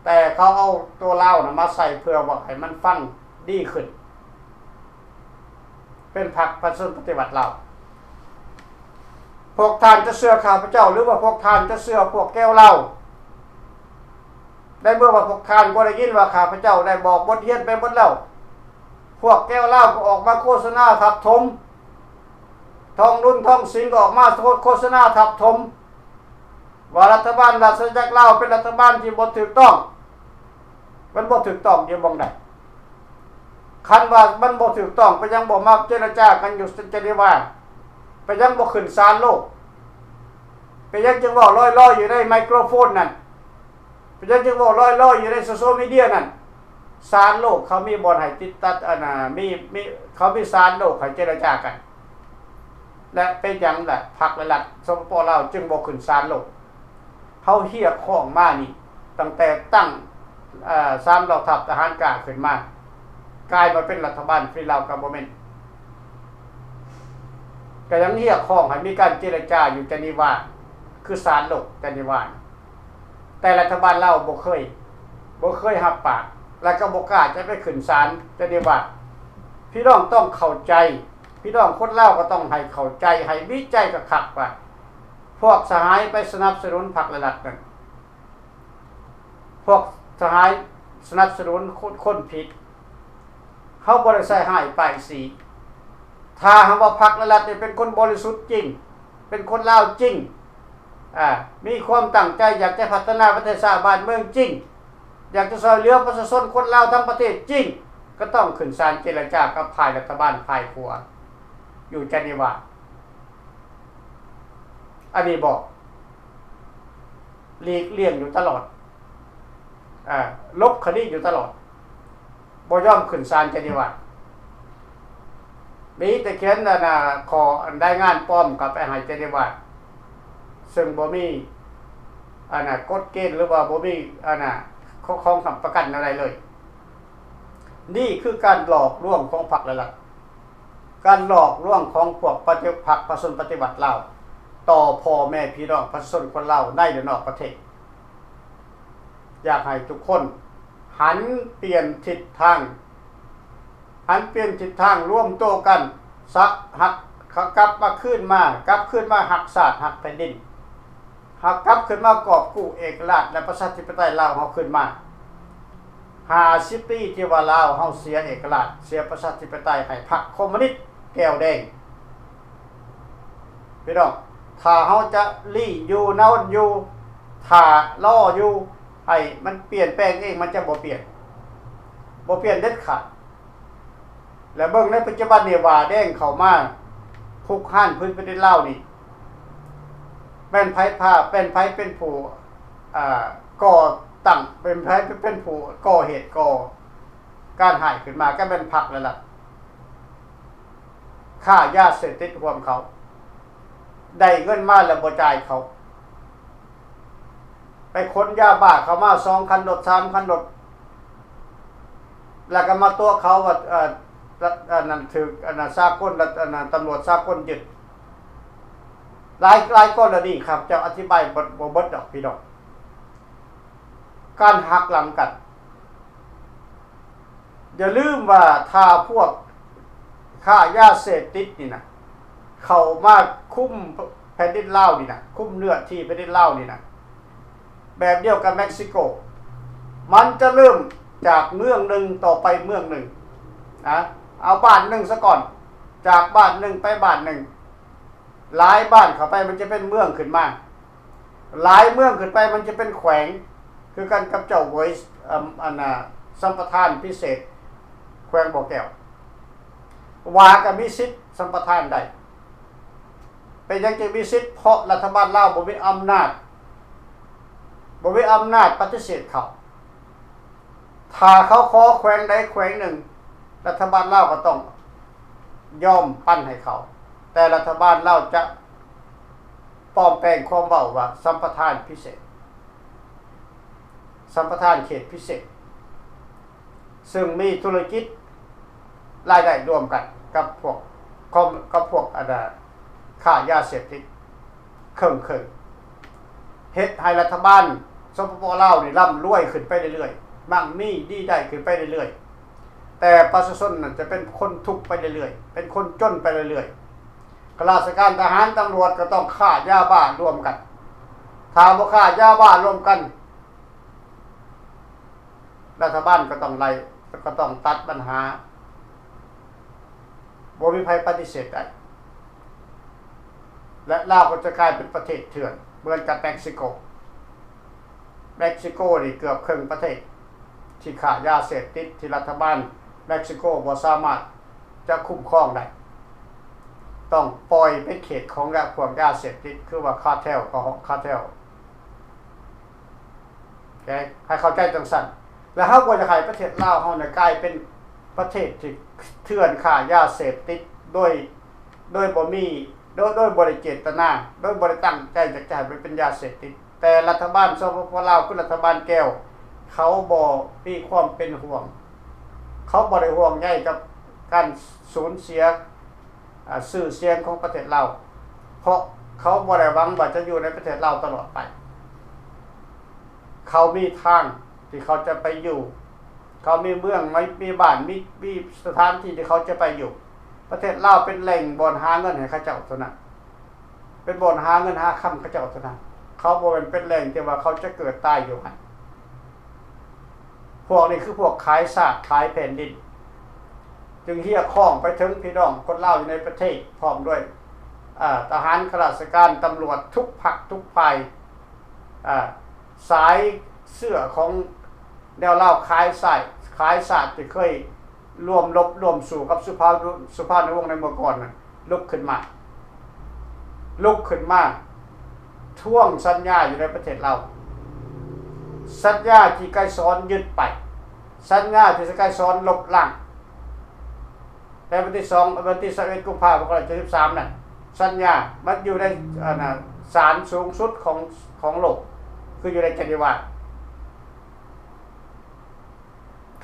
ແຕ່ເຂົາເອົາຕົວລາວນະມາໃສ່ເພື່ອວ່າໃຫ້ມັນຟັງດີຂຶ້ນ. ເປັນພັກປະຊາຊົນປະຕິວັດລາວ. ພວກທ່ານຈະເຊື່ອຂ້າພະເຈົ້າ ຫຼືວ່າພວກທ່ານຈະເຊື່ອພວກແກ້ວລາວ? ໃນເມື່ອວ່າພວກທ່ານບໍ່ໄດ້ຍິນວ່າຂ້າພະເຈົ້າໄດ້ບອກບົດຮຽນໄປໝົດແລ້ວ, ພວກແກ້ວລາວກໍອອກມາໂຄສະນາທັບຖົມ, ທອງລຸນ ທອງສິງ ກໍອອກມາໂຄສະນາທັບຖົມ ວ່າລັດຖະບານລາຊະອານາຈັກລາວເປັນລັດຖະບານທີ່ບໍ່ຖືກຕ້ອງ. ມັນບໍ່ຖືກຕ້ອງຢູ່ໝ່ອງໃດ? ຄັນວ່າມັນບໍ່ຖືກຕ້ອງ, ເປັນຫຍັງບໍ່ມາເຈລະຈາກັນຢູ່ເຈນີວາ? ເປັນຫຍັງບໍ່ຂຶ້ນສານໂລກ? ເປັນຫຍັງຈຶ່ງເວົ້າລອຍໆຢູ່ໃນໄມໂຄຣໂຟນນັ້ນ? ເປັນຫຍັງຈຶ່ງເວົ້າລອຍໆຢູ່ໃນໂຊຊຽວມີເດຍນັ້ນ? ສານໂລກເຂົາມີບ່ອນໃຫ້ຕິດຕັດ ອັນນ່າ ມີ ມີ ເຂົາມີສານໂລກໃຫ້ເຈລະຈາກັນ. ແລະ ເປັນຫຍັງລະ ພັກ ແລະ ລັດ ສປປ ລາວ ຈຶ່ງບໍ່ຂຶ້ນສານໂລກ? ເຮົາຮຽກຮ້ອງມານີ້ ຕັ້ງແຕ່ຕັ້ງ ເອີ ສາມເຫຼົ່າທັບທະຫານກ້າຂຶ້ນມາ ກາຍມາເປັນລັດຖະບານຟຣີລາວກະບເໝັນ ກະຍັງຮຽກຮ້ອງໃຫ້ມີການເຈລະຈາຢູ່ເຈນີວາ ຄືສານໂລກເຈນີວາ. ແຕ່ລັດຖະບານລາວບໍ່ເຄີຍ ບໍ່ເຄີຍຮັບປາກ ແລະ ກະບໍ່ກ້າຈະໄປຂຶ້ນສານເຈນີວາ. ພີ່ນ້ອງຕ້ອງເຂົ້າໃຈ, ພີ່ນ້ອງຄົນລາວກໍຕ້ອງໃຫ້ເຂົ້າໃຈ, ໃຫ້ວິໄຈຄັກໆວ່າ ພວກສະຫາຍໄປສະໜັບສະໜູນພັກ ແລະ ລັດນັ້ນ ພວກສະຫາຍສະໜັບສະໜູນຄົນ ຄົນຜິດ. ເຮົາບໍ່ໄດ້ໃສ່ຮ້າຍປ້າຍສີ. ຖ້າຫາກວ່າພັກ ແລະ ລັດນີ້ເປັນຄົນບໍລິສຸດຈິງ, ເປັນຄົນລາວຈິງ, ອາ ມີຄວາມຕັ້ງໃຈຢາກຈະພັດທະນາປະເທດຊາດບ້ານເມືອງຈິງ, ຢາກຈະຊ່ວຍເຫຼືອປະຊາຊົນຄົນລາວທັງປະເທດຈິງ, ກໍຕ້ອງຂຶ້ນສານເຈລະຈາກັບຝ່າຍລັດຖະບານຝ່າຍຂົວຢູ່ເຈນີວາ. ອັນນີ້ບອກ ຫຼີກລ່ຽງຢູ່ຕະຫຼອດ, ອາ ຫຼົບຄະດີຢູ່ຕະຫຼອດ, ບໍ່ຍອມຂຶ້ນສານເຈນີວາ. ມີແຕ່ຂຽນ ອັນນ່າ ຂໍ ອັນ ລາຍງານປອມກັບໄປໃຫ້ເຈນີວາ, ເຊິ່ງບໍ່ມີ ອັນນ່າ ກົດເກນ ຫຼືວ່າບໍ່ມີ ອັນນ່າ ຂໍ້ ຂອງຄ້ຳປະກັນແນວໃດເລີຍ. ນີ້ຄືການຫຼອກລວງຂອງພັກ ແລະ ລັດ. ການຫຼອກລວງຂອງພວກປະຕິ ພັກປະຊາຊົນປະຕິວັດລາວ ຕໍ່ພໍ່ແມ່ພີ່ນ້ອງປະຊາຊົນຄົນລາວໃນ ແລະ ນອກປະເທດ. ຢາກໃຫ້ທຸກຄົນຫັນປ່ຽນທິດທາງ, ຫັນປ່ຽນທິດທາງ, ລວມໂຕກັນ, ສະ ຫັກ ກັບມາຄືນມາ, ກັບຄືນມາຮັກຊາດ, ຮັກແຜ່ນດິນ. ເຮົາກັບຂຶ້ນມາກອບກູ້ເອກະລາດ ແລະ ປະຊາທິປະໄຕລາວເຮົາຂຶ້ນມາ. ຫ້າສິບປີທີ່ວ່າລາວເຮົາເສຍເອກະລາດ, ເສຍປະຊາທິປະໄຕໃຫ້ພັກຄອມມູນິດແກ້ວແດງ. ພີ່ນ້ອງ, ຖ້າເຮົາຈະລີ້ຢູ່ນອນຢູ່, ຖ້າລໍຢູ່ ໃຫ້ມັນປ່ຽນແປງເອງ, ມັນຈະບໍ່ປ່ຽນ, ບໍ່ປ່ຽນເດັດຂາດ. ແລະ ເບິ່ງໃນປັດຈຸບັນນີ້ ຫວ້າແດງເຂົ້າມາຄຸກຄານພື້ນແຜ່ນດິນລາວນີ້ ແມ່ນໃຜພາ, ແມ່ນໃຜເປັນຜູ້ ອ່າ ກໍ່ຕັ້ງ, ເປັນໃຜເປັນຜູ້ກໍ່ເຫດກໍ່ການຮ້າຍຂຶ້ນມາ? ກໍແມ່ນພັກແລ້ວລະ. ຄ້າຢາເສບຕິດຮ່ວມເຂົາ, ໄດ້ເງິນມາແລ້ວບໍ່ຈ່າຍເຂົາ. ໄປຂົນຢາບ້າເຂົ້າມາສອງຄັນລົດ ສາມຄັນລົດ ແລ້ວກໍມາຕົວະເຂົາວ່າ ເອີ ອັນນັ້ນຖືກ ອັນນັ້ນສາກົນ ອັນນັ້ນຕຳຫຼວດສາກົນຍຶດ. ຫຼາຍ ຫຼາຍກໍລະນີ ຂ້າພະເຈົ້າອະທິບາຍບໍ່ ບໍ່ເບິດດອກພີ່ນ້ອງ. ການຫັກຫຼັງກັນ. ຢ່າລືມວ່າຖ້າພວກຄ້າຢາເສບຕິດນີ້ນະ ເຂົ້າມາຄຸມແຜ່ນດິນລາວນີ້ນະ, ຄຸມເນື້ອທີ່ແຜ່ນດິນລາວນີ້ນະ, ແບບດຽວກັບເມັກຊິໂກ, ມັນຈະເລີ່ມຈາກເມືອງໜຶ່ງຕໍ່ໄປເມືອງໜຶ່ງນະ, ເອົາບ້ານໜຶ່ງສາກ່ອນ, ຈາກບ້ານໜຶ່ງໄປບ້ານໜຶ່ງ, ຫຼາຍບ້ານເຂົ້າໄປ ມັນຈະເປັນເມືອງຂຶ້ນມາ. ຫຼາຍເມືອງຂຶ້ນໄປມັນຈະເປັນແຂວງ ຄືກັນກັບເຈົ້າເຫວີຍ ອັນ ອັນນ່າ ສຳປະທານພິເສດແຂວງບໍ່ແກ້ວ. ຫວ້າກໍມີສິດສຳປະທານໄດ້. ເປັນຫຍັງຈຶ່ງມີສິດ? ເພາະລັດຖະບານລາວບໍ່ມີອຳນາດ, ບໍ່ມີອຳນາດປະຕິເສດເຂົາ. ຖ້າເຂົາຂໍແຂວງໃດແຂວງໜຶ່ງ, ລັດຖະບານລາວກໍຕ້ອງຍອມປັນໃຫ້ເຂົາ, ແຕ່ລັດຖະບານລາວຈະປອມແປງຄວາມເວົ້າວ່າສຳປະທານພິເສດ, ສຳປະທານເຂດພິເສດ. ຊຶ່ງມີທຸລະກິດລາຍໄດ້ລວມກັນກັບພວກ ກັບພວກອັນນ່າຄ້າຢາເສບຕິດເຄິ່ງໆ ເຮັດໃຫ້ລັດຖະບານ ສປປ ລາວນີ້ ລ່ຳລວຍຂຶ້ນໄປເລື້ອຍໆ ໝັ່ງມີດີໄດ້ຂຶ້ນໄປເລື້ອຍໆ ແຕ່ປະຊາຊົນນັ້ນຈະເປັນຄົນທຸກໄປເລື້ອຍໆ ເປັນຄົນຈົນໄປເລື້ອຍໆ. ຂ້າລາຊະການ ທະຫານ ຕຳຫຼວດ ກໍຕ້ອງຄ້າຢາບ້າລວມກັນ. ຖ້າບໍ່ຄ້າຢາບ້າລວມກັນ ລັດຖະບານກໍຕ້ອງໄລ່ ກໍຕ້ອງຕັດບັນຫາ ບໍ່ມີໃຜປະຕິເສດໄດ້ ແລະ ລາວກໍຈະກາຍເປັນປະເທດເຖື່ອນ ເໝືອນກັບເມັກຊິໂກ. ເມັກຊິໂກນີ້ເກືອບເຄິ່ງປະເທດ ທີ່ຄ້າຢາເສບຕິດ ທີ່ລັດຖະບານເມັກຊິໂກບໍ່ສາມາດຈະຄຸ້ມຄອງໄດ້ ຕ້ອງປ່ອຍເປັນເຂດຂອງພວກຢາເສບຕິດ ຄືວ່າຄາເທວ ເຂົາຮ້ອງຄາເທວ. ໃຫ້ເຂົ້າໃຈຈັ່ງຊັ້ນ ແລະ ເຮົາບໍ່ຢາກໃຫ້ປະເທດລາວເຮົານີ້ກາຍເປັນປະເທດທີ່ເຖື່ອນຄ້າຢາເສບຕິດ ໂດຍ ໂດຍບໍ່ມີ ໂດຍ ໂດຍບໍ່ໄດ້ເຈດຕະນາ ໂດຍບໍ່ໄດ້ຕັ້ງໃຈຢາກຈະໃຫ້ມັນເປັນຢາເສບຕິດ ແຕ່ລັດຖະບານ ສປປ ລາວ ຄືລັດຖະບານແກວ ເຂົາບໍ່ມີຄວາມເປັນຫ່ວງ ເຂົາບໍ່ໄດ້ຫ່ວງໃຍກັບການສູນເສຍ ອາ ຊື່ສຽງຂອງປະເທດລາວ ເພາະເຂົາບໍ່ໄດ້ຫວັງວ່າຈະຢູ່ໃນປະເທດລາວຕະຫຼອດໄປ. ເຂົາມີທາງທີ່ເຂົາຈະໄປຢູ່ ເຂົາມີເມືອງ ມີ ມີບ້ານ ມີ ມີສະຖານທີ່ທີ່ເຂົາຈະໄປຢູ່. ປະເທດລາວເປັນແຫຼ່ງບ່ອນຫາເງິນໃຫ້ເຂົາເຈົ້າເທົ່ານັ້ນ ເປັນບ່ອນຫາເງິນຫາຄຳເຂົາເຈົ້າເທົ່ານັ້ນ ເຂົາບໍ່ແມ່ນເປັນແຫຼ່ງທີ່ວ່າເຂົາຈະເກີດຕາຍຢູ່ຫັ້ນ. ພວກນີ້ຄືພວກຂາຍຊາດຂາຍແຜ່ນດິນ ຈຶ່ງຮຽກຮ້ອງໄປເຖິງພີ່ນ້ອງຄົນລາວຢູ່ໃນປະເທດ ພ້ອມດ້ວຍ ອາ ທະຫານ ຂ້າລາຊະການ ຕຳຫຼວດ ທຸກພັກທຸກຝ່າຍ ອາ ສາຍເຊື້ອຂອງແນວລາວຂາຍຊາດ ຂາຍຊາດທີ່ເຄີຍ ຮ່ວມລົບຮ່ວມສູ້ກັບສຸພາ ສຸພານຸວົງໃນເມື່ອກ່ອນນັ້ນ ລຸກຂຶ້ນມາ ລຸກຂຶ້ນມາທວງສັນຍາຢູ່ໃນປະເທດລາວ ສັນຍາທີ່ໄກສອນຍຶດໄປ ສັນຍາທີ່ໄກສອນລົບລ້າງ ແຕ່ວັນທີສອງ ວັນທີຊາວເອັດ ກຸມພາ ສອງພັນຊາວສາມນັ້ນ ສັນຍາມັນຢູ່ໃນ ອັນນ່າ ສານສູງສຸດຂອງ ຂອງໂລກ ຄືຢູ່ໃນເຈນີວາ.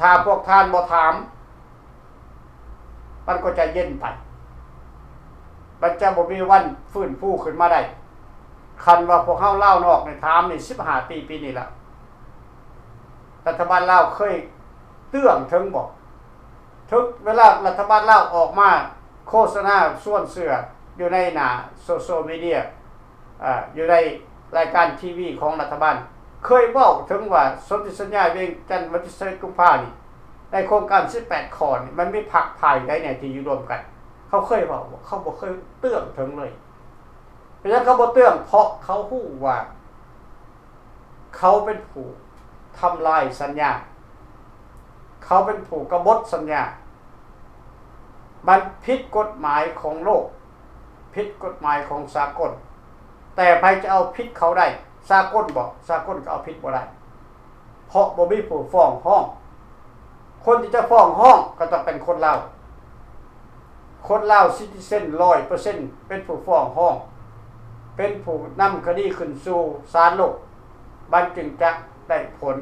ຖ້າພວກທ່ານບໍ່ຖາມ ມັນກໍຈະເຢັນໄປ ມັນຈະບໍ່ມີວັນຟື້ນຟູຂຶ້ນມາໄດ້. ຄັນວ່າພວກເຮົາລາວນອກນີ້ຖາມນີ້ ສິບຫ້າປີ ປີນີ້ລະ ລັດຖະບານລາວເຄີຍເຕືອງເຖິງບໍ່? ເຖິງເວລາລັດຖະບານລາວອອກມາໂຄສະນາຊວນເຊື່ອຢູ່ໃນໜ້າໂຊຊຽວມີເດຍ ອາ ຢູ່ໃນລາຍການທີວີຂອງລັດຖະບານ ເຄີຍເວົ້າເຖິງວ່າສົນທິສັນຍາວຽງຈັນວັນທີຊາວເອັດ ກຸມພານີ້ ໃນໂຄງການສິບແປດຂໍ້ນີ້ ມັນມີພັກຝ່າຍໃດແດ່ທີ່ຢູ່ລວມກັນ? ເຂົາເຄີຍເວົ້າບໍ່? ເຂົາບໍ່ເຄີຍເຕືອງເຖິງເລີຍ. ເປັນຫຍັງເຂົາບໍ່ເຕືອງ? ເພາະເຂົາຮູ້ວ່າເຂົາເປັນຜູ້ທຳລາຍສັນຍາ ເຂົາເປັນຜູ້ກະບົດສັນຍາ ມັນຜິດກົດໝາຍຂອງໂລກ ຜິດກົດໝາຍຂອງສາກົນ ແຕ່ໃຜຈະເອົາຜິດເຂົາໄດ້? ສາກົນບໍ? ສາກົນກໍເອົາຜິດບໍ່ໄດ້ ເພາະບໍ່ມີຜູ້ຟ້ອງຮ້ອງ. ຄົນທີ່ຈະຟ້ອງຮ້ອງກໍຕ້ອງເປັນຄົນລາວ ຄົນລາວຊິຕິເຊັນ ຮ້ອຍເປີເຊັນ ເປັນຜູ້ຟ້ອງຮ້ອງ ເປັນຜູ້ນຳຄະດີຂຶ້ນສູ່ສານໂລກ ມັນຈຶ່ງຈະໄດ້ຜົນ.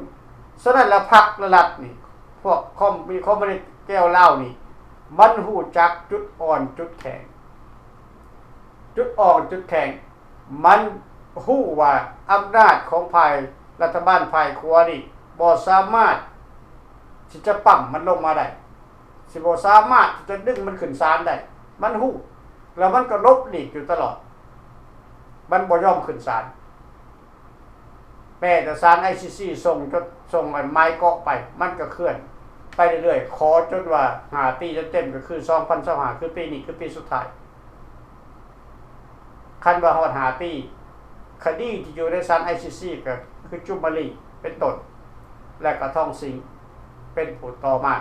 ສະນັ້ນລະ ພັກ ແລະ ລັດນີ້ ພວກຄອມ ມີຄອມມູນິດແກວລາວນີ້ ມັນຮູ້ຈັກຈຸດອ່ອນຈຸດແຂງ ຈຸດອ່ອນຈຸດແຂງ ມັນຮູ້ວ່າອຳນາດຂອງຝ່າຍລັດຖະບານຝ່າຍຂວານີ້ ບໍ່ສາມາດທີ່ຈະປ້ຳມັນລົງມາໄດ້ ຊິບໍ່ສາມາດທີ່ຈະດຶງມັນຂຶ້ນສານໄດ້ ມັນຮູ້ ແລ້ວມັນກໍຫຼົບຫຼີກຢູ່ຕະຫຼອດ ມັນບໍ່ຍອມຂຶ້ນສານ. ແມ້ແຕ່ສານໄອຊີຊີສົ່ງ ສົ່ງອັນໝາຍເກາະໄປ ມັນກໍເຄື່ອນໄປເລື້ອຍໆ ຂໍຈົນວ່າຫ້າປີເຕັມໆ ກໍຄືສອງພັນຊາວຫ້າ ຄືປີນີ້ ຄືປີສຸດທ້າຍ. ຄັນວ່າຮອດຫ້າປີ ຄະດີທີ່ຢູ່ໃນສານໄອຊີຊີ ກໍຄືຈຸມມາລີເປັນຕົ້ນ ແລະ ກໍທອງສິງເປັນຜູ້ຕໍ່ມາ.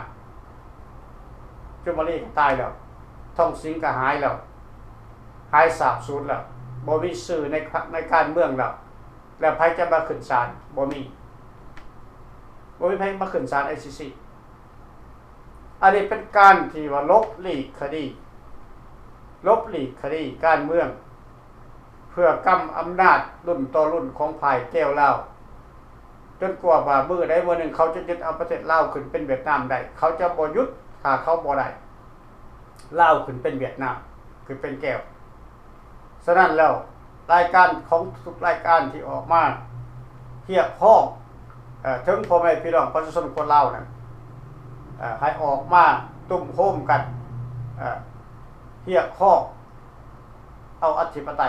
ຈຸມມາລີກໍຕາຍແລ້ວ ທອງສິງກໍຫາຍແລ້ວ ຫາຍສາບສູນແລ້ວ ບໍ່ມີຊື່ໃນ ໃນການເມືອງແລ້ວ ແລ້ວໃຜຈະມາຂຶ້ນສານ? ບໍ່ມີ ບໍ່ມີໃຜມາຂຶ້ນສານໄອຊີຊີ. ອັນນີ້ເປັນການທີ່ວ່າຫຼົບຫຼີກຄະດີ ຫຼົບຫຼີກຄະດີການເມືອງ ເພື່ອກຳອຳນາດລຸ້ນຕໍ່ລຸ້ນຂອງຝ່າຍແກວລາວ ຈົນກວ່າວ່າມື້ໃດມື້ໜຶ່ງເຂົາຈະຍຶດເອົາປະເທດລາວຂຶ້ນເປັນຫວຽດນາມໄດ້. ເຂົາຈະບໍ່ຢຸດຖ້າເຂົາບໍ່ໄດ້ລາວຂຶ້ນເປັນຫວຽດນາມ, ຂຶ້ນເປັນແກ້ວ. ສະນັ້ນແລ້ວ ລາຍການຂອງທຸກໆລາຍການທີ່ອອກມາຮຽກຮ້ອງ ເອີ ເຖິງພໍ່ແມ່ພີ່ນ້ອງປະຊາຊົນຄົນລາວນັ້ນ ເອີ ໃຫ້ອອກມາຕຸ້ມໂຮມກັນ ເອີ ຮຽກຮ້ອງເອົາອະທິປະໄຕ,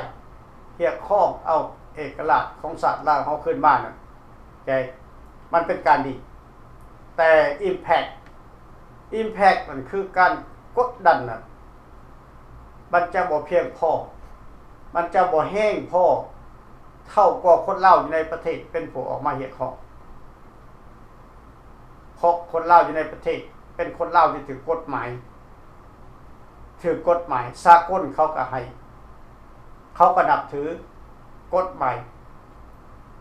ຮຽກຮ້ອງເອົາເອກະລາດຂອງຊາດລາວເຮົາຄືນມານັ້ນ ແກ ມັນເປັນການດີ. ແຕ່ impact impact ນັ້ນຄືການກົດດັນນັ້ນ ມັນຈະບໍ່ພຽງພໍ, ມັນຈະບໍ່ແຮງພໍເທົ່າກວ່າຄົນລາວຢູ່ໃນປະເທດເປັນຜູ້ອອກມາຮຽກຮ້ອງ. ເພາະຄົນລາວຢູ່ໃນປະເທດເປັນຄົນລາວທີ່ຖືກກົດໝາຍ, ຖືກກົດໝາຍສາກົນເຂົາກໍໃຫ້, ເຂົາກໍນັບຖືກົດໝາຍ.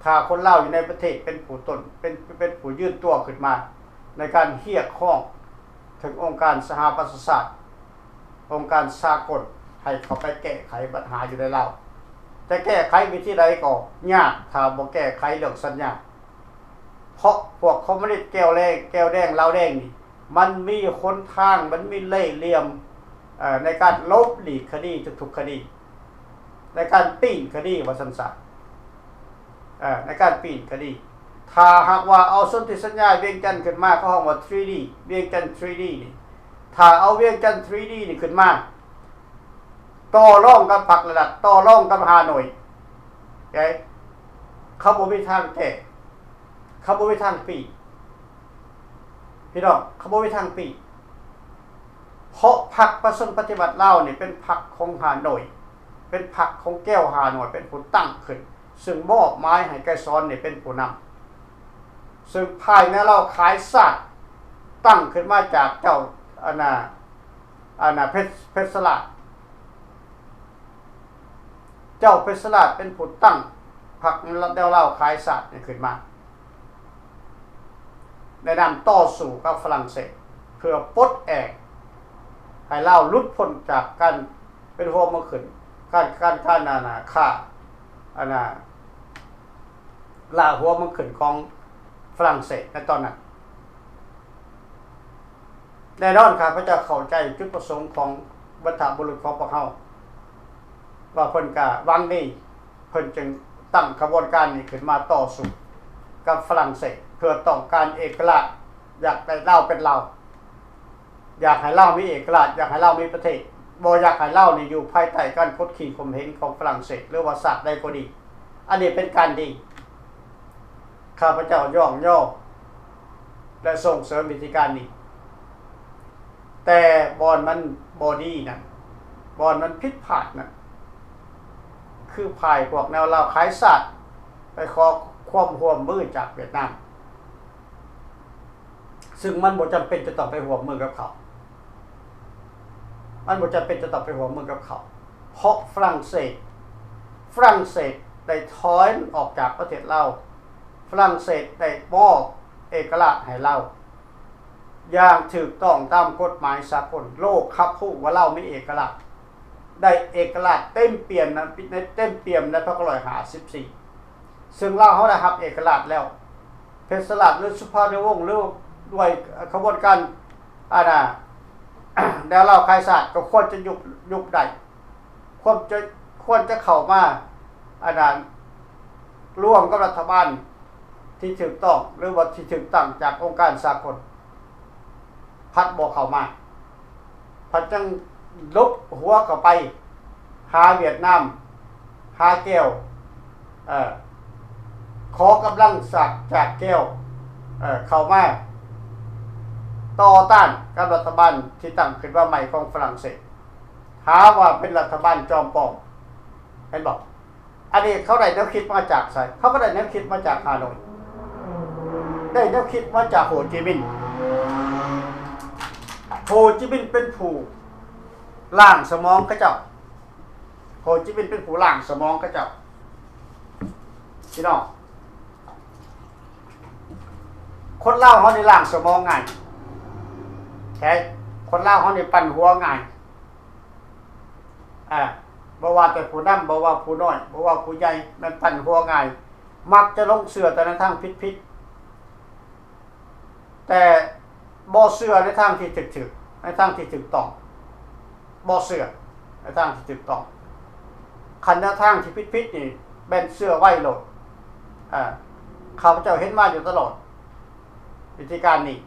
ຖ້າຄົນລາວຢູ່ໃນປະເທດເປັນຜູ້ຕົ້ນ, ເປັນ, ເປັນຜູ້ຢືນຕົວຂຶ້ນມາໃນການຮຽກຮ້ອງເຖິງອົງການສະຫະປະຊາຊາດ, ອົງການສາກົນ ໃຫ້ເຂົ້າໄປແກ້ໄຂບັນຫາຢູ່ໃນລາວ. ຈະແກ້ໄຂວິທີໃດກໍຍາກ ຖ້າບໍ່ແກ້ໄຂເລື່ອງສັນຍາ. ເພາະພວກຄອມມູນິດແກ້ວແດງ, ແກ້ວແດງ ລາວແດງນີ້ ມັນມີຫົນທາງ, ມັນມີເລ່ຫຼ່ຽມ ເອີ ໃນການຫຼົບຫຼີກຄະດີທຸກໆຄະດີ, ໃນການປີ້ນຄະດີວ່າຊັ້ນຊະ, ເອີ ໃນການປີ້ນຄະດີ. ຖ້າຫາກວ່າເອົາສົນທິສັນຍາວຽງຈັນຂຶ້ນມາ, ເຂົາຮ້ອງວ່າ Treaty ວຽງຈັນ Treaty ນີ້, ຖ້າເອົາວຽງຈັນ Treaty ນີ້ຂຶ້ນມາ ຕໍ່ລອງກັບພັກລັດ, ຕໍ່ລອງກັບຮ່າໂນ້ຍ, ເອີ ເຂົາບໍ່ມີທາງແກ້, ເຂົາບໍ່ມີທາງປີ້ນ. ພີ່ນ້ອງ, ເຂົາບໍ່ມີທາງປີ້ນ, ເພາະພັກປະຊາຊົນປະຕິວັດລາວນີ້ເປັນພັກຂອງຮ່າໂນ້ຍ, ເປັນພັກຂອງແກ້ວຮ່າໂນ້ຍເປັນຜູ້ຕັ້ງຂຶ້ນ, ຊຶ່ງມອບໝາຍໃຫ້ໄກສອນນີ້ເປັນຜູ້ນຳ, ຊຶ່ງພາຍແນວລາວຂາຍຊາດຕັ້ງຂຶ້ນມາຈາກເຈົ້າ ອັນນ່າ ອັນນ່າ ເພັດ ເພັດສະລາດ. ເຈົ້າເພັດສະລາດເປັນຜູ້ຕັ້ງພັກແນວລາວຂາຍຊາດນີ້ຂຶ້ນມາ ໃນນາມຕໍ່ສູ້ກັບຝຣັ່ງເສດ ເພື່ອປົດແອກໃຫ້ລາວຫຼຸດພົ້ນຈາກການເປັນຫົວເມືອງຂຶ້ນ, ການ, ການ, ການ ອັນນ່າ ຂ້າ ອັນນ່າ ລ່າຫົວເມືອງຂຶ້ນຂອງຝຣັ່ງເສດໃນຕອນນັ້ນ. ແນ່ນອນ ຂ້າພະເຈົ້າເຂົ້າໃຈຈຸດປະສົງຂອງບັນພະບຸລຸດຂອງພວກເຮົາ ວ່າເພິ່ນກະຫວັງດີ, ເພິ່ນຈຶ່ງຕັ້ງຂະບວນການນີ້ຂຶ້ນມາຕໍ່ສູ້ກັບຝຣັ່ງເສດ ເພື່ອຕ້ອງການເອກະລາດ, ຢາກໄດ້ລາວເປັນລາວ, ຢາກໃຫ້ລາວມີເອກະລາດ, ຢາກໃຫ້ລາວມີປະເທດ, ບໍ່ຢາກໃຫ້ລາວນີ້ຢູ່ພາຍໃຕ້ການກົດຂີ່ຂົ່ມເຫງຂອງຝຣັ່ງເສດ ຫຼືວ່າຊາດໃດກໍດີ. ອັນນີ້ເປັນການດີ. ຂ້າພະເຈົ້າຍ້ອງຍໍ ແລະ ສົ່ງເສີມວິທີການນີ້, ແຕ່ບ່ອນມັນບໍ່ດີນັ້ນ, ບ່ອນມັນຜິດພາດນັ້ນ, ຄືຝ່າຍພວກແນວລາວຂາຍຊາດໄປຂໍຄວາມຮ່ວມມືຈາກຫວຽດນາມ, ຊຶ່ງມັນບໍ່ຈຳເປັນຈະຕ້ອງໄປຮ່ວມມືກັບເຂົາ. ມັນບໍ່ຈຳເປັນຈະຕ້ອງໄປຮ່ວມມືກັບເຂົາ, ເພາະຝຣັ່ງເສດ, ຝຣັ່ງເສດໄດ້ຖອນອອກຈາກປະເທດລາວ, ຝຣັ່ງເສດໄດ້ມອບເອກະລາດໃຫ້ລາວຢ່າງຖືກຕ້ອງຕາມກົດໝາຍສາກົນ. ໂລກຮັບຮູ້ວ່າລາວມີເອກະລາດ, ໄດ້ເອກະລາດເຕັມປ່ຽມໃນ, ໃນເຕັມປ່ຽມໃນພັນເກົ້າຮ້ອຍຫ້າສິບສີ່ ຊຶ່ງລາວເຮົາໄດ້ຮັບເອກະລາດແລ້ວ. ເພັດສະລາດ ຫຼື ສຸພານຸວົງ ຫຼື ດ້ວຍຂະບວນການ ອັນນ່າ ແນວລາວຂາຍຊາດ ກໍຄວນຈະຍຸບ, ຍຸບໄດ້, ຄວນຈະ, ຄວນຈະເຂົ້າມາ ອັນນ່າ ຮ່ວມກັບລັດຖະບານທີ່ຖືກຕ້ອງ ຫຼືວ່າທີ່ຖືກຕັ້ງຈາກອົງການສາກົນ. ພັດບໍ່ເຂົ້າມາ, ພັດຈັ່ງຫຼົບຫົວເຂົ້າໄປຫາຫວຽດນາມ, ຫາແກ້ວ, ເອີ, ຂໍກຳລັງຈາກ, ຈາກແກ້ວ, ເອີ, ເຂົ້າມາຕໍ່ຕ້ານກັບລັດຖະບານທີ່ຕັ້ງຂຶ້ນມາໃໝ່ຂອງຝຣັ່ງເສດ, ຫາວ່າເປັນລັດຖະບານຈອມປອມ. ເຫັນບໍ່? ອັນນີ້ເຂົາໄດ້ແນວຄິດມາຈາກໃສ? ເຂົາກໍໄດ້ແນວຄິດມາຈາກຮ່າໂນ້ຍ, ໄດ້ແນວຄິດມາຈາກໂຮຈິມິນ. ໂຮຈິມິນເປັນຜູ້ລ້າງສະໝອງເຂົາເຈົ້າ, ໂຮຈິມິນເປັນຜູ້ລ້າງສະໝອງເຂົາເຈົ້າ. ພີ່ນ້ອງ, ຄົນລາວເຮົານີ້ລ້າງສະໝອງງ່າຍ, ແທ້, ຄົນລາວເຮົານີ້ປັ່ນຫົວງ່າຍ. ອາ, ບໍ່ວ່າແຕ່ຜູ້ນຳ, ບໍ່ວ່າຜູ້ນ້ອຍ, ບໍ່ວ່າຜູ້ໃຫຍ່, ແມ່ນປັ່ນຫົວງ່າຍ, ມັກຈະຫຼົງເຊື່ອແຕ່ໃນທາງຜິດ ແຕ່ບໍ່ເຊື່ອໃນທາງທີ່ຖືກໆ ໃນທາງທີ່ຖືກຕ້ອງ ບໍ່ເຊື່ອໃນທາງທີ່ຖືກຕ້ອງ. ຄັນແນວທາງທີ່ຜິດໆນີ້ແມ່ນເຊື່ອໄວໂລດ. ອາ ຂ້າພະເຈົ້າເຫັນມາຢູ່ຕະຫຼອດ ວິທີການນີ້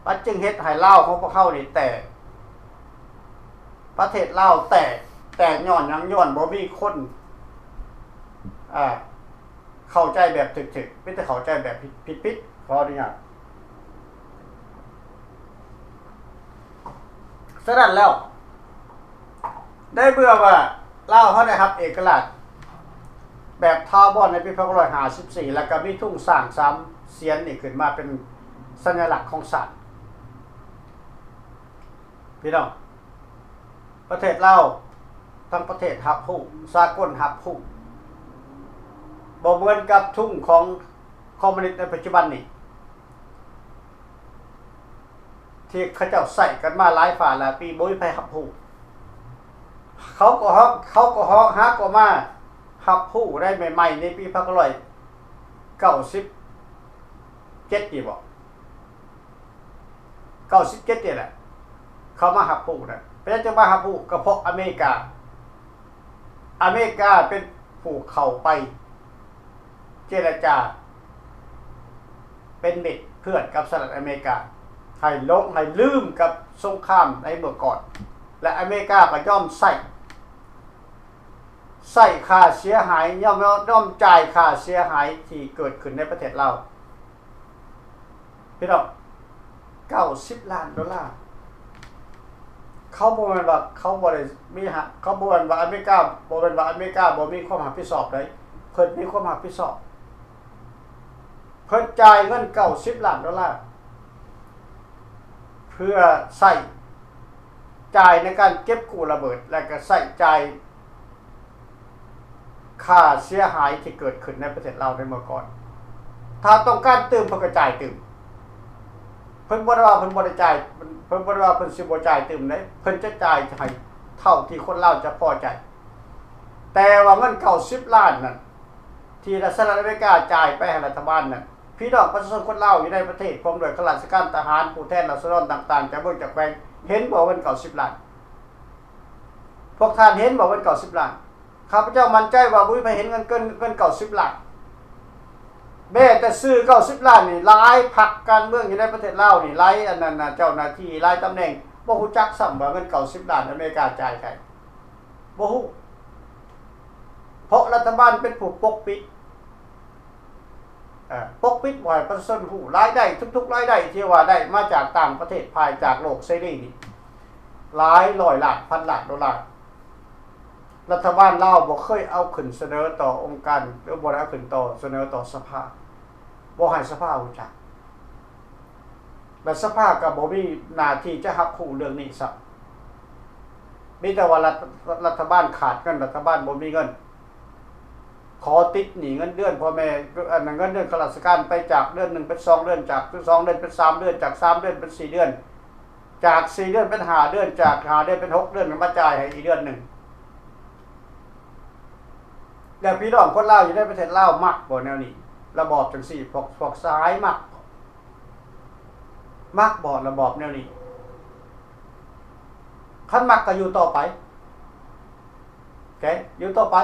ມັນຈຶ່ງເຮັດໃຫ້ລາວຂອງພວກເຮົານີ້ແຕກ, ປະເທດລາວແຕກ. ແຕກຍ້ອນຫຍັງ? ຍ້ອນບໍ່ມີຄົນ ອາ ເຂົ້າໃຈແບບຖືກໆ ມີແຕ່ເຂົ້າໃຈແບບຜິດໆ ຂໍອະນຸຍາດ. ສະນັ້ນແລ້ວ ໃນເມື່ອວ່າລາວເຮົາໄດ້ຮັບເອກະລາດແບບຖາວອນໃນປີພັນເກົ້າຮ້ອຍຫ້າສິບສີ່ ແລ້ວກໍມີທຸງຊ້າງສາມສຽນນີ້ຂຶ້ນມາເປັນສັນຍະລັກຂອງຊາດ ພີ່ນ້ອງ, ປະເທດລາວທັງປະເທດຮັບຮູ້, ສາກົນຮັບຮູ້. ບໍ່ເໝືອນກັບທຸງຂອງຄອມມູນິດໃນປັດຈຸບັນນີ້ ທີ່ເຂົາເຈົ້າໃຊ້ກັນມາຫຼາຍຟ້າຫຼາຍປີ ບໍ່ມີໃຜຮັບຮູ້. ເຂົາກໍຮອກ ເຂົາກໍຮອກ ຫາກໍມາຮັບຮູ້ໄດ້ໃໝ່ໆ ໃນປີພັນເກົ້າຮ້ອຍເກົ້າສິບເຈັດນີ້ບໍ? ເກົ້າສິບເຈັດນີ້ແຫຼະ ເຂົາມາຮັບຮູ້ນະ. ເປັນຫຍັງຈຶ່ງມາຮັບຮູ້? ກໍເພາະອາເມລິກາ, ອາເມລິກາເປັນຜູ້ເຂົ້າໄປເຈລະຈາ ເປັນມິດເພື່ອນກັບສະຫະລັດອາເມລິກາ ໃຫ້ຫຼົງ ໃຫ້ລືມກັບສົງຄາມໃນເມື່ອກ່ອນ ແລະ ອາເມລິກາກໍຍອມໃຊ້ ໃຊ້ຄ່າເສຍຫາຍ, ຍອມ ຍອມຈ່າຍຄ່າເສຍຫາຍທີ່ເກີດຂຶ້ນໃນປະເທດລາວ. ພີ່ນ້ອງ, ເກົ້າສິບລ້ານໂດລາ. ເຂົາບໍ່ແມ່ນວ່າເຂົາບໍ່ໄດ້ມີ ເຂົາບໍ່ແມ່ນວ່າອາເມລິກາ, ບໍ່ແມ່ນວ່າອາເມລິກາບໍ່ມີຄວາມຮັບຜິດຊອບໃດ, ເພິ່ນມີຄວາມຮັບຜິດຊອບ. ເພິ່ນຈ່າຍເງິນເກົ້າສິບລ້ານໂດລາ ເພື່ອໃຊ້ຈ່າຍໃນການເກັບກູ້ລະເບີດ ແລະ ກໍໃຊ້ຈ່າຍ ຄ່າເສຍຫາຍທີ່ເກີດຂຶ້ນໃນປະເທດລາວໃນເມື່ອກ່ອນ. ຖ້າຕ້ອງການຕື່ມ ເພິ່ນກໍຈ່າຍຕື່ມ. ເພິ່ນບໍ່ໄດ້ວ່າເພິ່ນບໍ່ໄດ້ຈ່າຍ, ເພິ່ນບໍ່ໄດ້ວ່າເພິ່ນຊິບໍ່ຈ່າຍຕື່ມເດ້. ເພິ່ນຈະຈ່າຍໃຫ້ເທົ່າທີ່ຄົນລາວຈະພໍໃຈ. ແຕ່ວ່າເງິນເກົ້າສິບລ້ານນັ້ນ ທີ່ລັດ ສະຫະລັດອາເມລິກາຈ່າຍໄປໃຫ້ລັດຖະບານນັ້ນ, ພີ່ນ້ອງປະຊາຊົນຄົນລາວຢູ່ໃນປະເທດ ພ້ອມດ້ວຍຂ້າລາຊະການ, ທະຫານ, ຜູ້ແທນລາຊະດອນຕ່າງໆ ຈາກເມືອງຈາກແຂວງ ເຫັນບໍ່ເງິນເກົ້າສິບລ້ານ? ພວກທ່ານເຫັນບໍ່ເງິນເກົ້າສິບລ້ານ? ຂ້າພະເຈົ້າໝັ້ນໃຈວ່າບໍ່ມີໃຜເຫັນເງິນເກີນ ເງິນເກົ້າສິບລ້ານ. ແມ້ແຕ່ຊື່ເກົ້າສິບລ້ານນີ້ ຫຼາຍພັກການເມືອງຢູ່ໃນປະເທດລາວນີ້ ຫຼາຍອັນນັ້ນນະ ເຈົ້າໜ້າທີ່ຫຼາຍຕຳແໜ່ງ ບໍ່ຮູ້ຈັກຊ້ຳວ່າເງິນເກົ້າສິບລ້ານອາເມລິກາຈ່າຍໃຫ້ ບໍ່ຮູ້. ເພາະລັດຖະບານເປັນຜູ້ປົກປິດ ເອີ ປົກປິດບໍ່ໃຫ້ປະຊາຊົນຮູ້. ລາຍໄດ້ ທຸກໆລາຍໄດ້ທີ່ວ່າໄດ້ມາຈາກຕ່າງປະເທດ ພາຍຈາກໂລກເສລີນີ້ ຫຼາຍຮ້ອຍລ້ານ ພັນລ້ານໂດລາ. ລັດຖະບານລາວບໍ່ເຄີຍເອົາຂຶ້ນສະເໜີຕໍ່ອົງການ ຫຼື ບໍ່ໄດ້ເອົາຂຶ້ນຕໍ່ ສະເໜີຕໍ່ສະພາ ບໍ່ໃຫ້ສະພາຮູ້ຈັກ ແລະ ສະພາກໍບໍ່ມີໜ້າທີ່ຈະຮັບຮູ້ເລື່ອງນີ້ຊ້ຳ. ມີແຕ່ວ່າລັດ ລັດຖະບານຂາດເງິນ, ລັດຖະບານບໍ່ມີເງິນ. ຂໍຕິດໜີ້ເງິນເດືອນພໍ່ແມ່ ອັນ ເງິນເດືອນຂ້າລາຊະການໄປຈາກເດືອນໜຶ່ງເປັນສອງເດືອນ, ຈາກສອງເດືອນເປັນສາມເດືອນ, ຈາກສາມເດືອນເປັນສີ່ເດືອນ, ຈາກສີ່ເດືອນເປັນຫ້າເດືອນ, ຈາກຫ້າເດືອນເປັນຫົກເດືອນ, ມາຈ່າຍໃຫ້ອີກເດືອນໜຶ່ງ. ແລ້ວພີ່ນ້ອງຄົນລາວຢູ່ໃນປະເທດລາວມັກບໍ່ແນວນີ້? ລະບອບຈັ່ງຊີ້ ພວກ ພວກສະຫາຍມັກ ມັກບໍ່ລະບອບແນວນີ້? ຄັນມັກກໍຢູ່ຕໍ່ໄປ ໂອເຄ ຢູ່ຕໍ່ໄປ.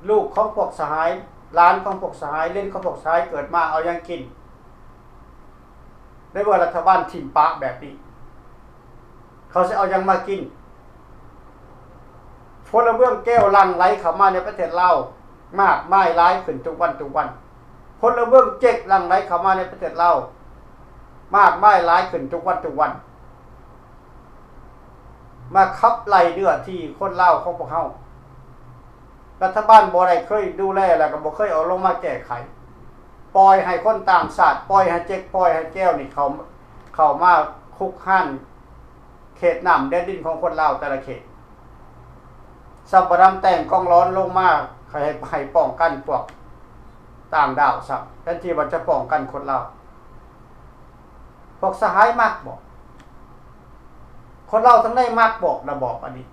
ລູກຂອງພວກສະຫາຍ ຫຼານຂອງພວກສະຫາຍ ເລນຂອງພວກສະຫາຍເກີດມາເອົາຫຍັງກິນ? ໃນເມື່ອລັດຖະບານຖິ້ມປະແບບນີ້ ເຂົາຊິເອົາຫຍັງມາກິນ? ພົນລະເມືອງແກວຫຼັ່ງໄຫຼເຂົ້າມາໃນປະເທດລາວ ມາກມາຍຫຼາຍຂຶ້ນທຸກວັນທຸກວັນ. ພົນລະເມືອງເຈັກຫຼັ່ງໄຫຼເຂົ້າມາໃນປະເທດລາວ ມາກມາຍຫຼາຍຂຶ້ນທຸກວັນທຸກວັນ ມາຂັບໄລ່ເນື້ອທີ່ຄົນລາວຂອງພວກເຮົາ. ລັດຖະບານບໍ່ໄດ້ເຄີຍດູແລ ແລ້ວກໍບໍ່ເຄີຍເອົາລົງມາແກ້ໄຂ, ປ່ອຍໃຫ້ຄົນຕ່າງຊາດ, ປ່ອຍໃຫ້ເຈັກ, ປ່ອຍໃຫ້ແກວນີ້ເຂົ້າ ເຂົ້າມາຄຸກຮານເຂດນ້ຳແດນດິນຂອງຄົນລາວແຕ່ລະເຂດ. ຊຳປະດຳແຕ່ງກອງຫຼອນລົງມາໃຫ້ ໃຫ້ປ້ອງກັນພວກຕ່າງດ້າວຊ້ຳ ແທນທີ່ວ່າຈະປ້ອງກັນຄົນລາວ. ພວກສະຫາຍມັກບໍ່? ຄົນລາວທັງໃນມັກບໍ່ລະບອບອັນນີ້?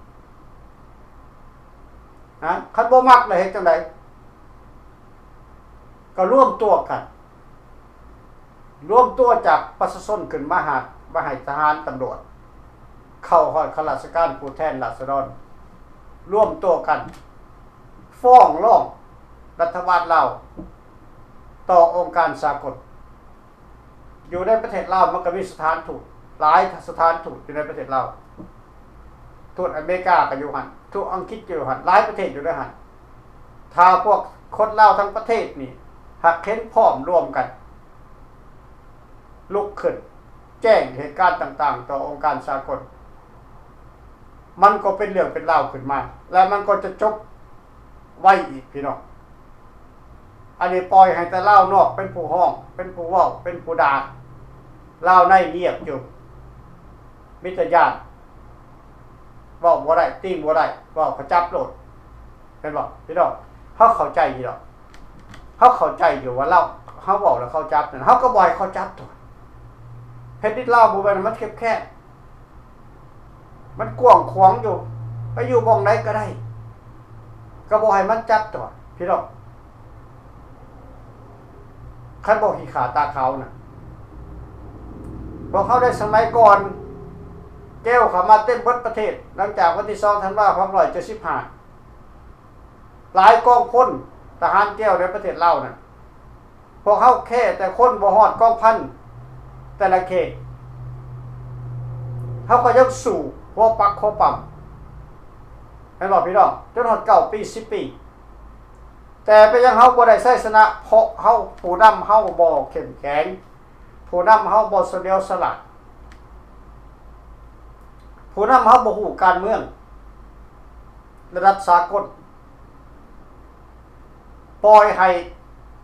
ຮະ? ຄັນບໍ່ມັກລະເຮັດຈັ່ງໃດ? ກໍລວມຕົວກັນ ລວມຕົວຈາກປະຊາຊົນຂຶ້ນມາຫາ ມາໃຫ້ທະຫານຕຳຫຼວດ ເຂົ້າຮອດຂ້າລາຊະການຜູ້ແທນລາຊະດອນ ລວມຕົວກັນຟ້ອງຮ້ອງລັດຖະບານລາວຕໍ່ອົງການສາກົນ. ຢູ່ໃນປະເທດລາວມັນກໍມີສະຖານທູດຫຼາຍສະຖານທູດຢູ່ໃນປະເທດລາວ. ທູດອາເມລິກາກໍຢູ່ຫັ້ນ, ທູດອັງກິດກໍຢູ່ຫັ້ນ, ຫຼາຍປະເທດຢູ່ໃນຫັ້ນ. ຖ້າພວກຄົນລາວທັງປະເທດນີ້ຫາກເຫັນພ້ອມລວມກັນ ລຸກຂຶ້ນແຈ້ງເຫດການຕ່າງໆຕໍ່ອົງການສາກົນ, ມັນກໍເປັນເລື່ອງເປັນລາວຂຶ້ນມາ ແລະ ມັນກໍຈະຈົບໄວອີກ ພີ່ນ້ອງ. ອັນນີ້ປ່ອຍໃຫ້ແຕ່ລາວນອກເປັນຜູ້ຮ້ອງ, ເປັນຜູ້ເວົ້າ, ເປັນຜູ້ດ່າ, ລາວໃນງຽບຢູ່, ມີແຕ່ຢ້ານ, ເວົ້າບໍ່ໄດ້, ຕິງບໍ່ໄດ້, ເວົ້າເຂົາຈັບໂລດ. ແມ່ນບໍ່ ພີ່ນ້ອງ? ເຮົາເຂົ້າໃຈຢູ່ດອກ, ເຮົາເຂົ້າໃຈຢູ່ວ່າລາວ ເຮົາເວົ້າແລ້ວເຂົາຈັບນັ້ນ ເຮົາກໍບໍ່ໃຫ້ເຂົາຈັບຕົວະ. ແຜ່ນດິນລາວບໍ່ແມ່ນວ່າມັນແຄບໆ, ມັນກວ້າງຂວາງຢູ່, ໄປຢູ່ບ່ອນໃດກໍໄດ້, ກໍບໍ່ໃຫ້ມັນຈັບຕົວະ ພີ່ນ້ອງ. ຄັນບໍ່ຂີ້ຂ້າຕາຂາວນະ ພວກເຮົາໄດ້ສະໄໝກ່ອນ ແກວເຂົ້າມາເຕັມເບິດປະເທດ ຫຼັງຈາກວັນທີສອງທັນວາ ສອງພັນເຈັດຮ້ອຍເຈັດສິບຫ້າ ຫຼາຍກອງພົນທະຫານແກວໃນປະເທດລາວນັ້ນ ພວກເຮົາແຄ່ແຕ່ຄົນບໍ່ຮອດກອງພັນແຕ່ລະເຂດ ເຮົາກໍຍັງສູ້ຫົວປັກຫົວປ້ຳ ແມ່ນບໍ່ພີ່ນ້ອງ? ຈົນຮອດເກົ້າປີ ສິບປີ ແຕ່ເປັນຫຍັງເຮົາບໍ່ໄດ້ໄຊຊະນະ? ເພາະເຮົາ ຜູ້ນຳເຮົາບໍ່ເຂັ້ມແຂງ, ຜູ້ນຳເຮົາບໍ່ສະຫຼຽວສະຫຼາດ, ຜູ້ນຳເຮົາບໍ່ຮູ້ການເມືອງລະດັບສາກົນ, ປ່ອຍໃຫ້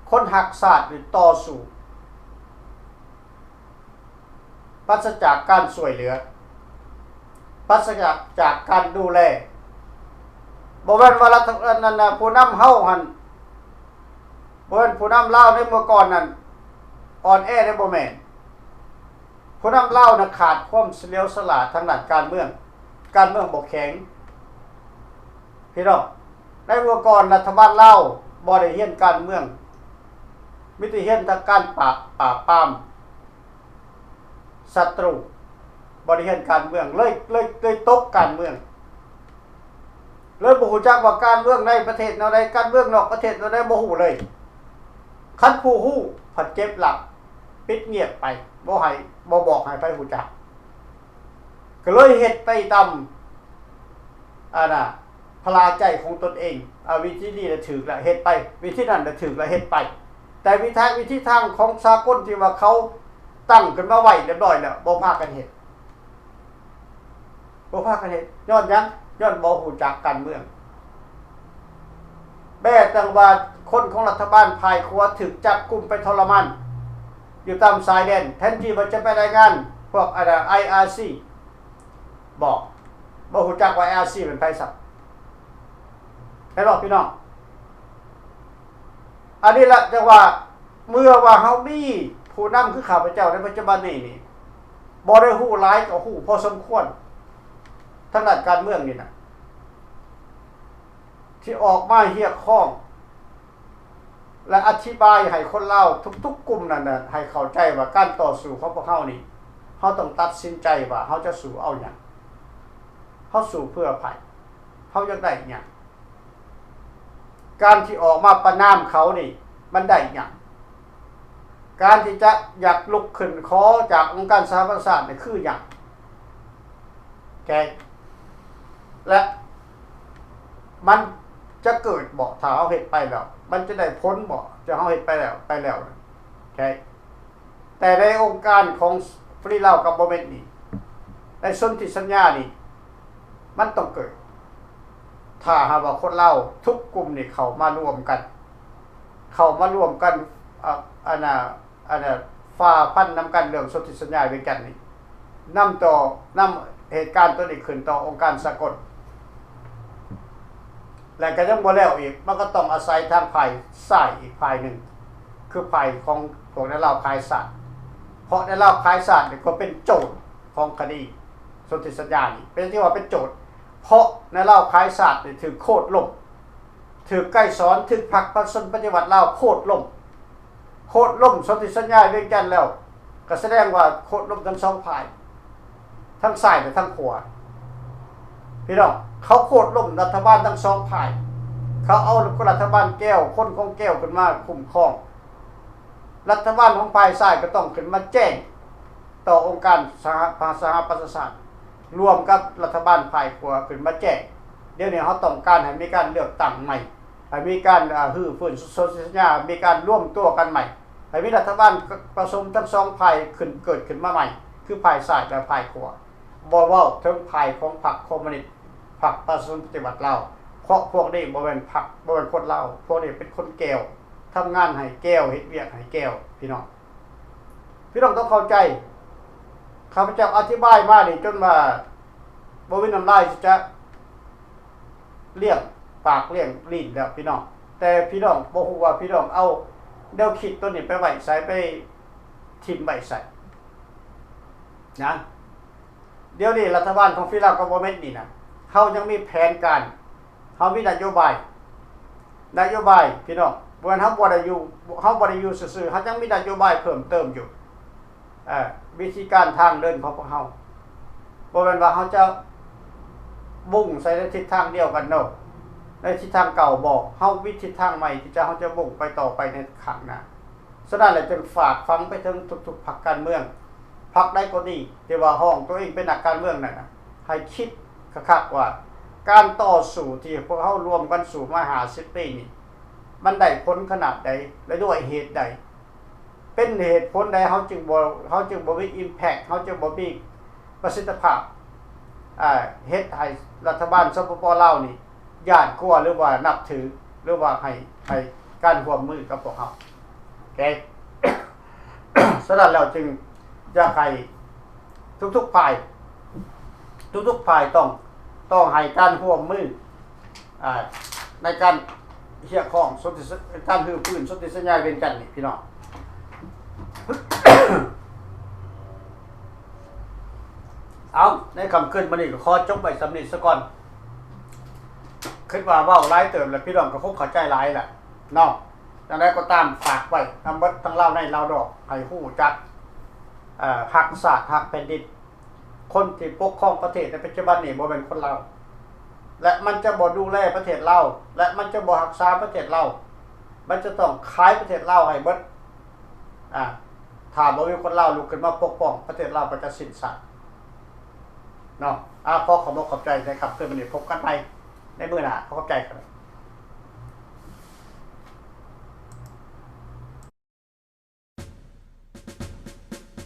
ຄົນຮັກຊາດນີ້ຕໍ່ສູ້ ປາສະຈາກການຊ່ວຍເຫຼືອ, ປາສະຈາກ ຈາກການດູແລ. ບໍ່ແມ່ນວ່າລັດຖະ ອັນນັ້ນນະ ຜູ້ນຳເຮົາຫັ້ນ ບໍ່ແມ່ນຜູ້ນຳລາວໃນເມື່ອກ່ອນນັ້ນອ່ອນແອເດ້, ບໍ່ແມ່ນ. ຜູ້ນຳລາວນະຂາດຄວາມສະຫຼຽວສະຫຼາດທາງດ້ານການເມືອງ, ການເມືອງບໍ່ແຂງ ພີ່ນ້ອງ. ໃນເມື່ອກ່ອນລັດຖະບານລາວບໍ່ໄດ້ຮຽນການເມືອງ, ມີແຕ່ຮຽນທາງການປາບ ປາບປາມສັດຕູ, ບໍ່ໄດ້ຮຽນການເມືອງ ເລີຍ ເລີຍ ເລີຍຕົກການເມືອງ, ເລີຍບໍ່ຮູ້ຈັກວ່າການເມືອງໃນປະເທດແນວໃດ, ການເມືອງນອກປະເທດແນວໃດ ບໍ່ຮູ້ເລີຍ. ຄັນຜູ້ຮູ້ພັດເກັບລັບ ປິດງຽບໄປ, ບໍ່ໃຫ້ ບໍ່ບອກໃຫ້ໃຜຮູ້ຈັກ, ກໍເລີຍເຮັດໄປຕາມ ອັນນ່າ ພະລາໃຈຂອງຕົນເອງ. ອາ ວິທີນີ້ລະຖືກລະເຮັດໄປ, ວິທີນັ້ນລະຖືກລະເຮັດໄປ. ແຕ່ວິທາ ວິທີທາງຂອງສາກົນທີ່ວ່າເຂົາຕັ້ງຂຶ້ນມາໄວ້ລຽບຮ້ອຍແລ້ວ ບໍ່ພາກັນເຮັດ, ບໍ່ພາກັນເຮັດ. ຍ້ອນຫຍັງ? ຍ້ອນບໍ່ຮູ້ຈັກການເມືອງ. ແມ້ແຕ່ວ່າຄົນຂອງລັດຖະບານຝ່າຍຂວາຖືກຈັບກຸມໄປທໍລະມານຢູ່ຕາມຊາຍແດນ, ແທນທີ່ວ່າຈະໄປລາຍງານພວກ ອັນນ່າ ໄອອາຊີ ບໍ່ ບໍ່ຮູ້ຈັກວ່າ ອາຊີ ເປັນໃຜຊ້ຳ. ແມ່ນບໍ່ພີ່ນ້ອງ? ອັນນີ້ລະຈັ່ງວ່າ ເມື່ອວ່າເຮົາມີຜູ້ນຳຄືຂ້າພະເຈົ້າໃນປັດຈຸບັນນີ້ນີ້ ບໍ່ໄດ້ຮູ້ຫຼາຍກໍຮູ້ພໍສົມຄວນ ທາງດ້ານການເມືອງນີ້ນະ ທີ່ອອກມາຮຽກຮ້ອງ ແລະ ອະທິບາຍໃຫ້ຄົນລາວທຸກໆກຸ່ມນັ້ນນະ ໃຫ້ເຂົ້າໃຈວ່າການຕໍ່ສູ້ຂອງພວກເຮົານີ້ ເຮົາຕ້ອງຕັດສິນໃຈວ່າເຮົາຈະສູ້ເອົາຫຍັງ, ເຮົາສູ້ເພື່ອໃຜ, ເຮົາຢາກໄດ້ຫຍັງ. ການທີ່ອອກມາປະນາມເຂົານີ້ ມັນໄດ້ຫຍັງ? ການທີ່ຈະຢາກລຸກຂຶ້ນຂໍຈາກອົງການສະຫະປະຊາຊາດນີ້ຄືຫຍັງ? ໂອເຄ ແລະ ມັນຈະເກີດບໍ? ຖ້າເຮົາເຮັດໄປແລ້ວ ມັນຈະໄດ້ຜົນບໍ? ທີ່ເຮົາເຮັດໄປແລ້ວ ໄປແລ້ວ ໂອເຄ ແຕ່ໃນອົງການຂອງ Free Lao Government ນີ້ ໃນສົນທິສັນຍານີ້ ມັນຕ້ອງເກີດ ຖ້າຫາກວ່າຄົນລາວທຸກກຸ່ມນີ້ເຂົ້າມາລວມກັນ ເຂົ້າມາລວມກັນ ອາ ອັນນ່າ ອັນນ່າ ຟາຟັນນຳກັນເລື່ອງສົນທິສັນຍາວຽງຈັນນີ້ ນຳຕໍ່ ນຳເຫດການໂຕນີ້ຂຶ້ນຕໍ່ອົງການສາກົນ ແລະ ກໍຍັງບໍ່ແລ້ວອີກ, ມັນກໍຕ້ອງອາໄສທາງຝ່າຍຊ້າຍອີກຝ່າຍໜຶ່ງ ຄືຝ່າຍຂອງພວກນາຍລາວຂາຍຊາດ, ເພາະນາຍລາວຂາຍຊາດນີ້ກໍເປັນໂຈດຂອງຄະດີສົນທິສັນຍານີ້. ເປັນຫຍັງຈຶ່ງວ່າເປັນໂຈດ? ເພາະນາຍລາວຂາຍຊາດນີ້ຖືກໂຄ່ນລົ້ມ, ຖືກໄກສອນ, ຖືກພັກປະຊາຊົນປະຕິວັດລາວໂຄ່ນລົ້ມ, ໂຄ່ນລົ້ມສົນທິສັນຍາວຽງຈັນແລ້ວ ກໍສະແດງວ່າໂຄ່ນລົ້ມທັງສອງຝ່າຍ ທັງຊ້າຍ ແລະ ທັງຂວາ. ພີ່ນ້ອງ, ເຂົາໂຄ່ນລົ້ມລັດຖະບານທັງສອງຝ່າຍ, ເຂົາເອົາລັດຖະບານແກ້ວ, ຄົນຂອງແກ້ວຂຶ້ນມາຄຸ້ມຄອງ. ລັດຖະບານຂອງຝ່າຍຊ້າຍກໍຕ້ອງຂຶ້ນມາແຈ້ງຕໍ່ອົງການສະຫະ ສະຫະປະຊາຊາດ, ລວມກັບລັດຖະບານຝ່າຍຂວາຂຶ້ນມາແຈ້ງ. ດຽວນີ້ເຮົາຕ້ອງການໃຫ້ມີການເລືອກຕັ້ງໃໝ່, ໃຫ້ມີການ ອາ ຮື້ຟື້ນສົນທິສັນຍາ, ມີການລວມຕົວກັນໃໝ່, ໃຫ້ມີລັດຖະບານປະສົມທັງສອງຝ່າຍຂຶ້ນ ເກີດຂຶ້ນມາໃໝ່, ຄືຝ່າຍຊ້າຍ ແລະ ຝ່າຍຂວາ. ບໍ່ເວົ້າເຖິງຝ່າຍຂອງພັກຄອມມູນິດ, ພັກປະຊາຊົນປະຕິວັດລາວ, ເພາະພວກນີ້ບໍ່ແມ່ນພັກ, ບໍ່ແມ່ນຄົນລາວ, ພວກນີ້ເປັນຄົນແກ້ວ, ທຳງານໃຫ້ແກ້ວ, ເຮັດວຽກໃຫ້ແກ້ວ, ພີ່ນ້ອງ. ພີ່ນ້ອງຕ້ອງເຂົ້າໃຈ, ຂ້າພະເຈົ້າອະທິບາຍມານີ້ຈົນວ່າບໍ່ມີນ້ຳລາຍຊິຈະລ້ຽງປາກລ້ຽງລີ້ນແລ້ວ ພີ່ນ້ອງ, ແຕ່ພີ່ນ້ອງບໍ່ຮູ້ວ່າພີ່ນ້ອງເອົາແນວຄິດໂຕນີ້ໄປໄວ້ໃສ, ໄປຖິ້ມໄວ້ໃສນະ. ດຽວນີ້ລັດຖະບານຂອງຟີລາວກັບບໍ່ແມ່ນນີ້ນະ, ເຮົາຍັງມີແຜນການ, ເຮົາມີນະໂຍບາຍ, ນະໂຍບາຍ ພີ່ນ້ອງ, ບໍ່ແມ່ນເຮົາບໍ່ໄດ້ຢູ່, ເຮົາບໍ່ໄດ້ຢູ່ຊື່ໆ, ເຮົາຍັງມີນະໂຍບາຍເພີ່ມເຕີມຢູ່. ເອີ ວິທີການທາງເດີນຂອງພວກເຮົາ ບໍ່ແມ່ນວ່າເຮົາຈະມຸ່ງໃສ່ໃນທິດທາງດຽວກັນເນາະ, ໃນທິດທາງເກົ່າບໍ່, ເຮົາມີທິດທາງໃໝ່ທີ່ຈະ ເຮົາຈະມຸ່ງໄປຕໍ່ໄປໃນຂ້າງໜ້າ. ສະນັ້ນແຫຼະ ຈຶ່ງຝາກຝັງໄປເຖິງທຸກໆພັກການເມືອງ, ພັກໃດກໍດີທີ່ວ່າຮ້ອງຕົວເອງເປັນນັກການເມືອງນັ້ນນະ, ໃຫ້ຄິດຄັກໆວ່າ ການຕໍ່ສູ້ທີ່ພວກເຮົາລວມກັນສູ້ມາຫ້າສິບປີນີ້ ມັນໄດ້ຜົນຂະໜາດໃດ ແລະ ດ້ວຍເຫດໃດ? ເປັນເຫດຜົນໃດເຮົາຈຶ່ງບໍ່, ເຮົາຈຶ່ງບໍ່ມີ impact, ເຮົາຈຶ່ງບໍ່ມີປະສິດທິພາບ, ອາ, ເຮັດໃຫ້ລັດຖະບານ ສປປ ລາວ ນີ້ຢ້ານກົວ ຫຼືວ່ານັບຖື ຫຼືວ່າໃຫ້, ໃຫ້ການຮ່ວມມືກັບພວກເຮົາ? ໂອເຄ. ສະນັ້ນແລ້ວຈຶ່ງຢາກໃຫ້ທຸກໆຝ່າຍ, ທຸກໆຝ່າຍຕ້ອງ, ຕ້ອງໃຫ້ການຮ່ວມມື ອາ ໃນການຮຽກຮ້ອງສົນທິ, ການຮື້ຟື້ນສົນທິສັນຍາວຽງຈັນນີ້ ພີ່ນ້ອງ. ເອົາ, ໃນຄ່ຳຄືນມື້ນີ້ກໍຂໍຈົບໄວ້ສ່ຳນີ້ສາກ່ອນ. ຄິດວ່າເວົ້າຫຼາຍເຕີບແລ້ວ, ພີ່ນ້ອງກໍຄົງເຂົ້າໃຈຫຼາຍແລ້ວເນາະ. ຈັ່ງໃດກໍຕາມ, ຝາກໄວ້ນຳເບິດທັງລາວໃນລາວນອກ ໃຫ້ຮູ້ຈັກ, ເອີ, ຮັກຊາດ, ຮັກແຜ່ນດິນ. ຄົນທີ່ປົກຄອງປະເທດໃນປັດຈຸບັນນີ້ບໍ່ແມ່ນຄົນລາວ ແລະ ມັນຈະບໍ່ດູແລປະເທດລາວ ແລະ ມັນຈະບໍ່ຮັກສາປະເທດລາວ, ມັນຈະຕ້ອງຂາຍປະເທດລາວໃຫ້ເບິດ. ອາ, ຖ້າບໍ່ມີຄົນລາວລຸກຂຶ້ນມາປົກປ້ອງ, ປະເທດລາວກໍຈະສິ້ນຊາດເນາະ. ອາ, ຂໍຂອບອົກຂອບໃຈໃນຄ່ຳຄືນມື້ນີ້, ພົບກັນໃໝ່ໃນມື້ໜ້າ. ຂໍຂອບໃຈ.